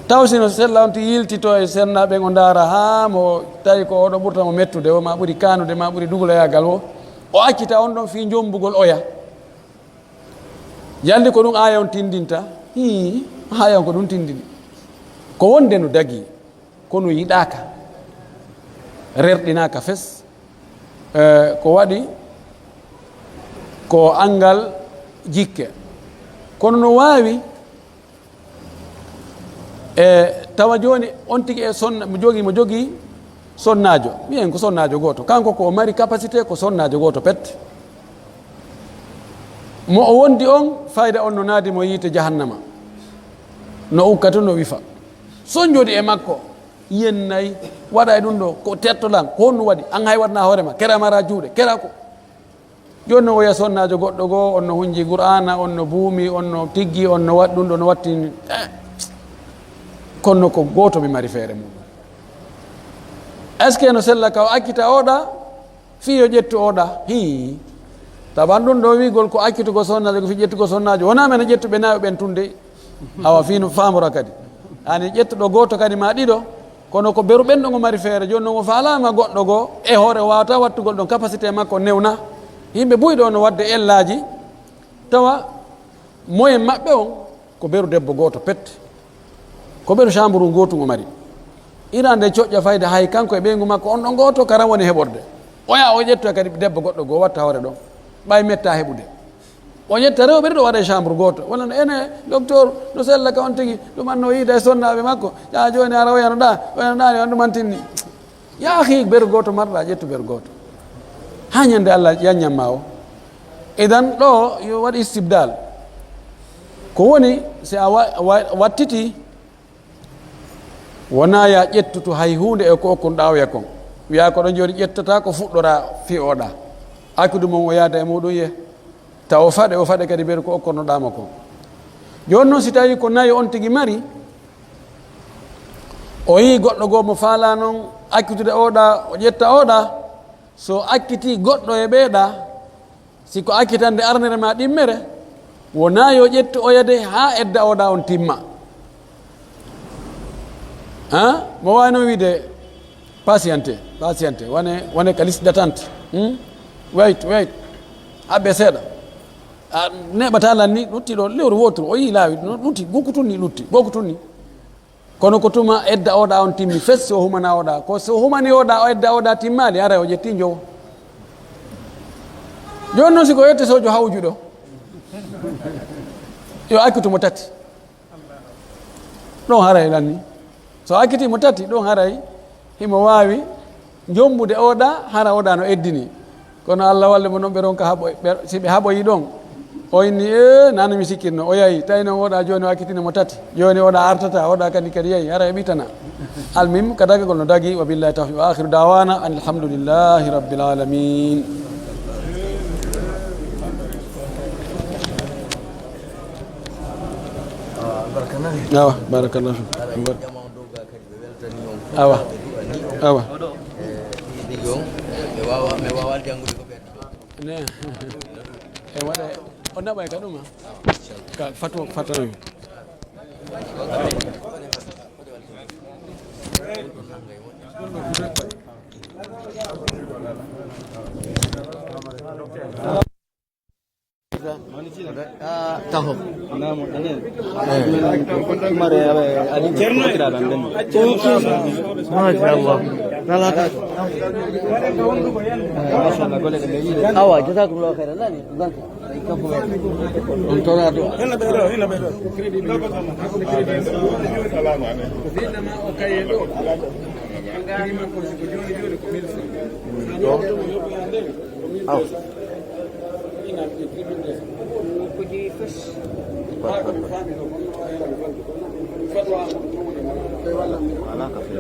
Taw si no sella on ti yiltito e sennaa ɓen o ndaara, haa mo tawi ko oɗo ɓurta mo mettude, o ma ɓuri kaanude, ma ɓuri duguloyaagal o. O accita on ɗon fii njombugol oya. Yalli ko ɗum aaya on tindinta? Hii, aaya on ko ɗum tindini. Ko wonde no dagii, kono yiɗaaka, rerɗinaaka fes. Eh, ko waɗi ko anngal jikke. Kono no waawi, e tawa jooni on tigi e sonna-, mo jogii, mo jogii sonnaajo. Wiyen ko sonnaajo gooto. Kanko ko o mari capacité ko sonnaajo gooto pet. Mo o wondi on, fayda on no naadi mo yiite jahannama. No ukka tun, no wifa. Sonjodi e makko, yennay, waɗa e ɗum ɗo, ko tettoɗan, ko honɗum waɗi? An hay waɗna hoore ma, kera mara juuɗe, kera ko. Jooni non o yi'a sonnaajo goɗɗo goo, on no hunji Qur'aana, on no buumi, on no tiggi, on no waɗi ɗum ɗo, no wattini. Eh, kono ko gooto mi mari feere mum. Est-ce que no sella ka o accita oɗa, fii yo ƴettu oɗa? Hii. Taban ɗum ɗo wi'ugol ko accitugol sonnaajo, ko fii ƴettugol sonnaajo. Wonaa men ƴettuɓe nayo ɓen tun de. Awa fii no faamora kadi. Ani ƴettuɗo gooto kadi maa ɗiɗo, kono ko beru ɓen ɗon o mari feere. Jooni non o faalaama goɗɗo goo, e hoore o waawata wattugol ɗon, capacité makko newna. Yimɓe buy ɗo no waɗde ellaaji, tawa moyen maɓɓe on ko beru debbo gooto pet. Ko beru chambre ngootu o mari. Ira nde coƴƴa fayda hay kanko e ɓeyngu makko on ɗon gooto karam woni heɓorde. Oya o ƴettoya kadi debbo goɗɗo goo watta hoore ɗon. Ɓay metta heɓude. O ƴetta rewɓe ɗiɗo waɗa e chambre gooto. Walla no ene docteur no sella ka on tigi, ɗum anno yiida e sonnaaɓe makko. Ƴaa jooni ara oyanoɗaa, oyanoɗaani on ɗum antinni. Yaa akhi, beru gooto marɗaa, ƴettu beru gooto. Haa ñande Allah yanñan ma o. Idan ɗo yo waɗi istibdal. Ko woni, si a wa-, wa-, wattiti, wonaa ya ƴettutu hay huunde e ko okkunoɗaa oya kon. Wiyaa ko ɗon jooni ƴettataa ko fuɗɗoraa fii oɗa. Accudu mon o yaada e muɗum ye. Taw o faɗe, o faɗe kadi beru ko okkornoɗaa mo kon. Jooni non si tawii ko nayo on tigi mari, o yi'i goɗɗo goo mo faalaa non accitude oɗa, o ƴetta oɗa, so accitii goɗɗo e ɓeeɗa, si ko accitande arnere maa ɗimmere, wonaa yo ƴettu oya de haa edda oɗa on timma. Ha? Mo waawi non wi'ude, patiente, patiente, wane, wane ka liste d'attente. Hmm? Wait, wait. Habbe seeɗa. A neeɓataa lan ni, lutti ɗo lewru wooturu, o yi'i laawi, no lutti, gokkutun ni lutti, gokkutun ni. Kono ko tuma edda oɗa on timmi, fes si o humana oɗa. Ko si o humani oɗa, o edda oɗa timmaali, haray o ƴetti njowo. Jooni non si ko yette sojo hawjuɗo, yo accutu mo tati. Ɗon haray lanni. So accitii mo tati, ɗon haray himo waawi jombude oɗa, hara oɗa no eddini. Kono Allah walli mo non ɓe ronka haɓoy-, ɓe, si ɓe haɓoyi ɗon. O inni, "Ee, nana mi sikkitno." O yahi, tawi non oɗa jooni o accitini mo tati. Jooni oɗa artata, oɗa kadi kadi yahi, hara e ɓitana. Almuhim, ka dagagol no dagi, wa billahi tawfiq. Wa akhiru da'wana anil hamdulillahi rabbil alamin. Awa, barakallahu fiik. Awa. Awa. Ne. E waɗa, o naɓay ka ɗum, ha? Ka fatwa, fatwa. Taho. Masha Allah. Awa, jazakumullahu khairan. Nani? On tora do. Aw. Wala ka fi.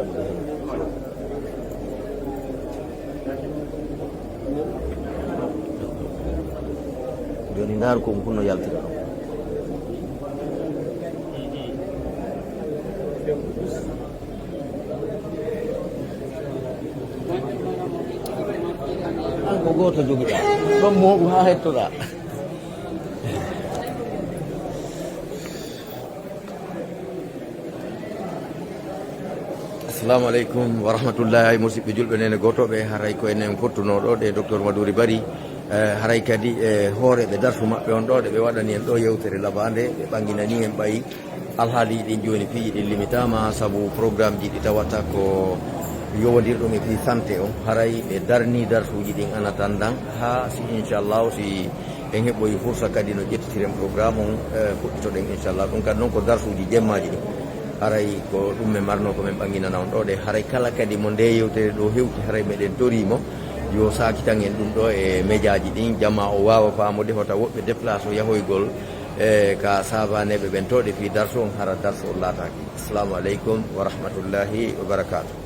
Jooni ndaar ko on kunno yaltira ɗon. Ko gooto jogiɗaa, ɗon mooɓu haa hettoɗaa. Assalamu aleykum wa rahmatullahi, musiɓɓe julɓe, neene gootooɓe, haray ko enen fottunoo ɗoo ɗe Docteur Maduri Bari, eh, haray kadi e hooreeɓe darsu maɓɓe on ɗoo ɗe ɓe waɗani en ɗoo yewtere labaande, ɓe ɓanginani en ɓay alhaaliiji ɗin jooni piiji ɗin limitaama sabu programmeji ɗi tawata ko yowondirɗum e fii santé on, haray ɓe darni darsuuji ɗin ana tandan haa si inchallahu si en heɓoyi fursa kadi no ƴettitiren programme on, eh, fuɗɗitoɗen inchallah. Ɗum kadi non ko darsuuji jemmaaji ɗin. Haray ko ɗum men marno ko men ɓanginana on ɗoo ɗe. Haray kala kadi mo nde yewtere ɗoo hewti, haray meɗen torii mo yo saakitan en ɗum ɗoo e mejaaji ɗin, jamaa o waawa faamude hota woɓɓe déplacé o yahoygol, eh, ka saavaneeɓe ɓen tooɗe fii darsu on, hara darsu on laataaki. Assalamu aleykum wa rahmatullahi wa barakaatuh.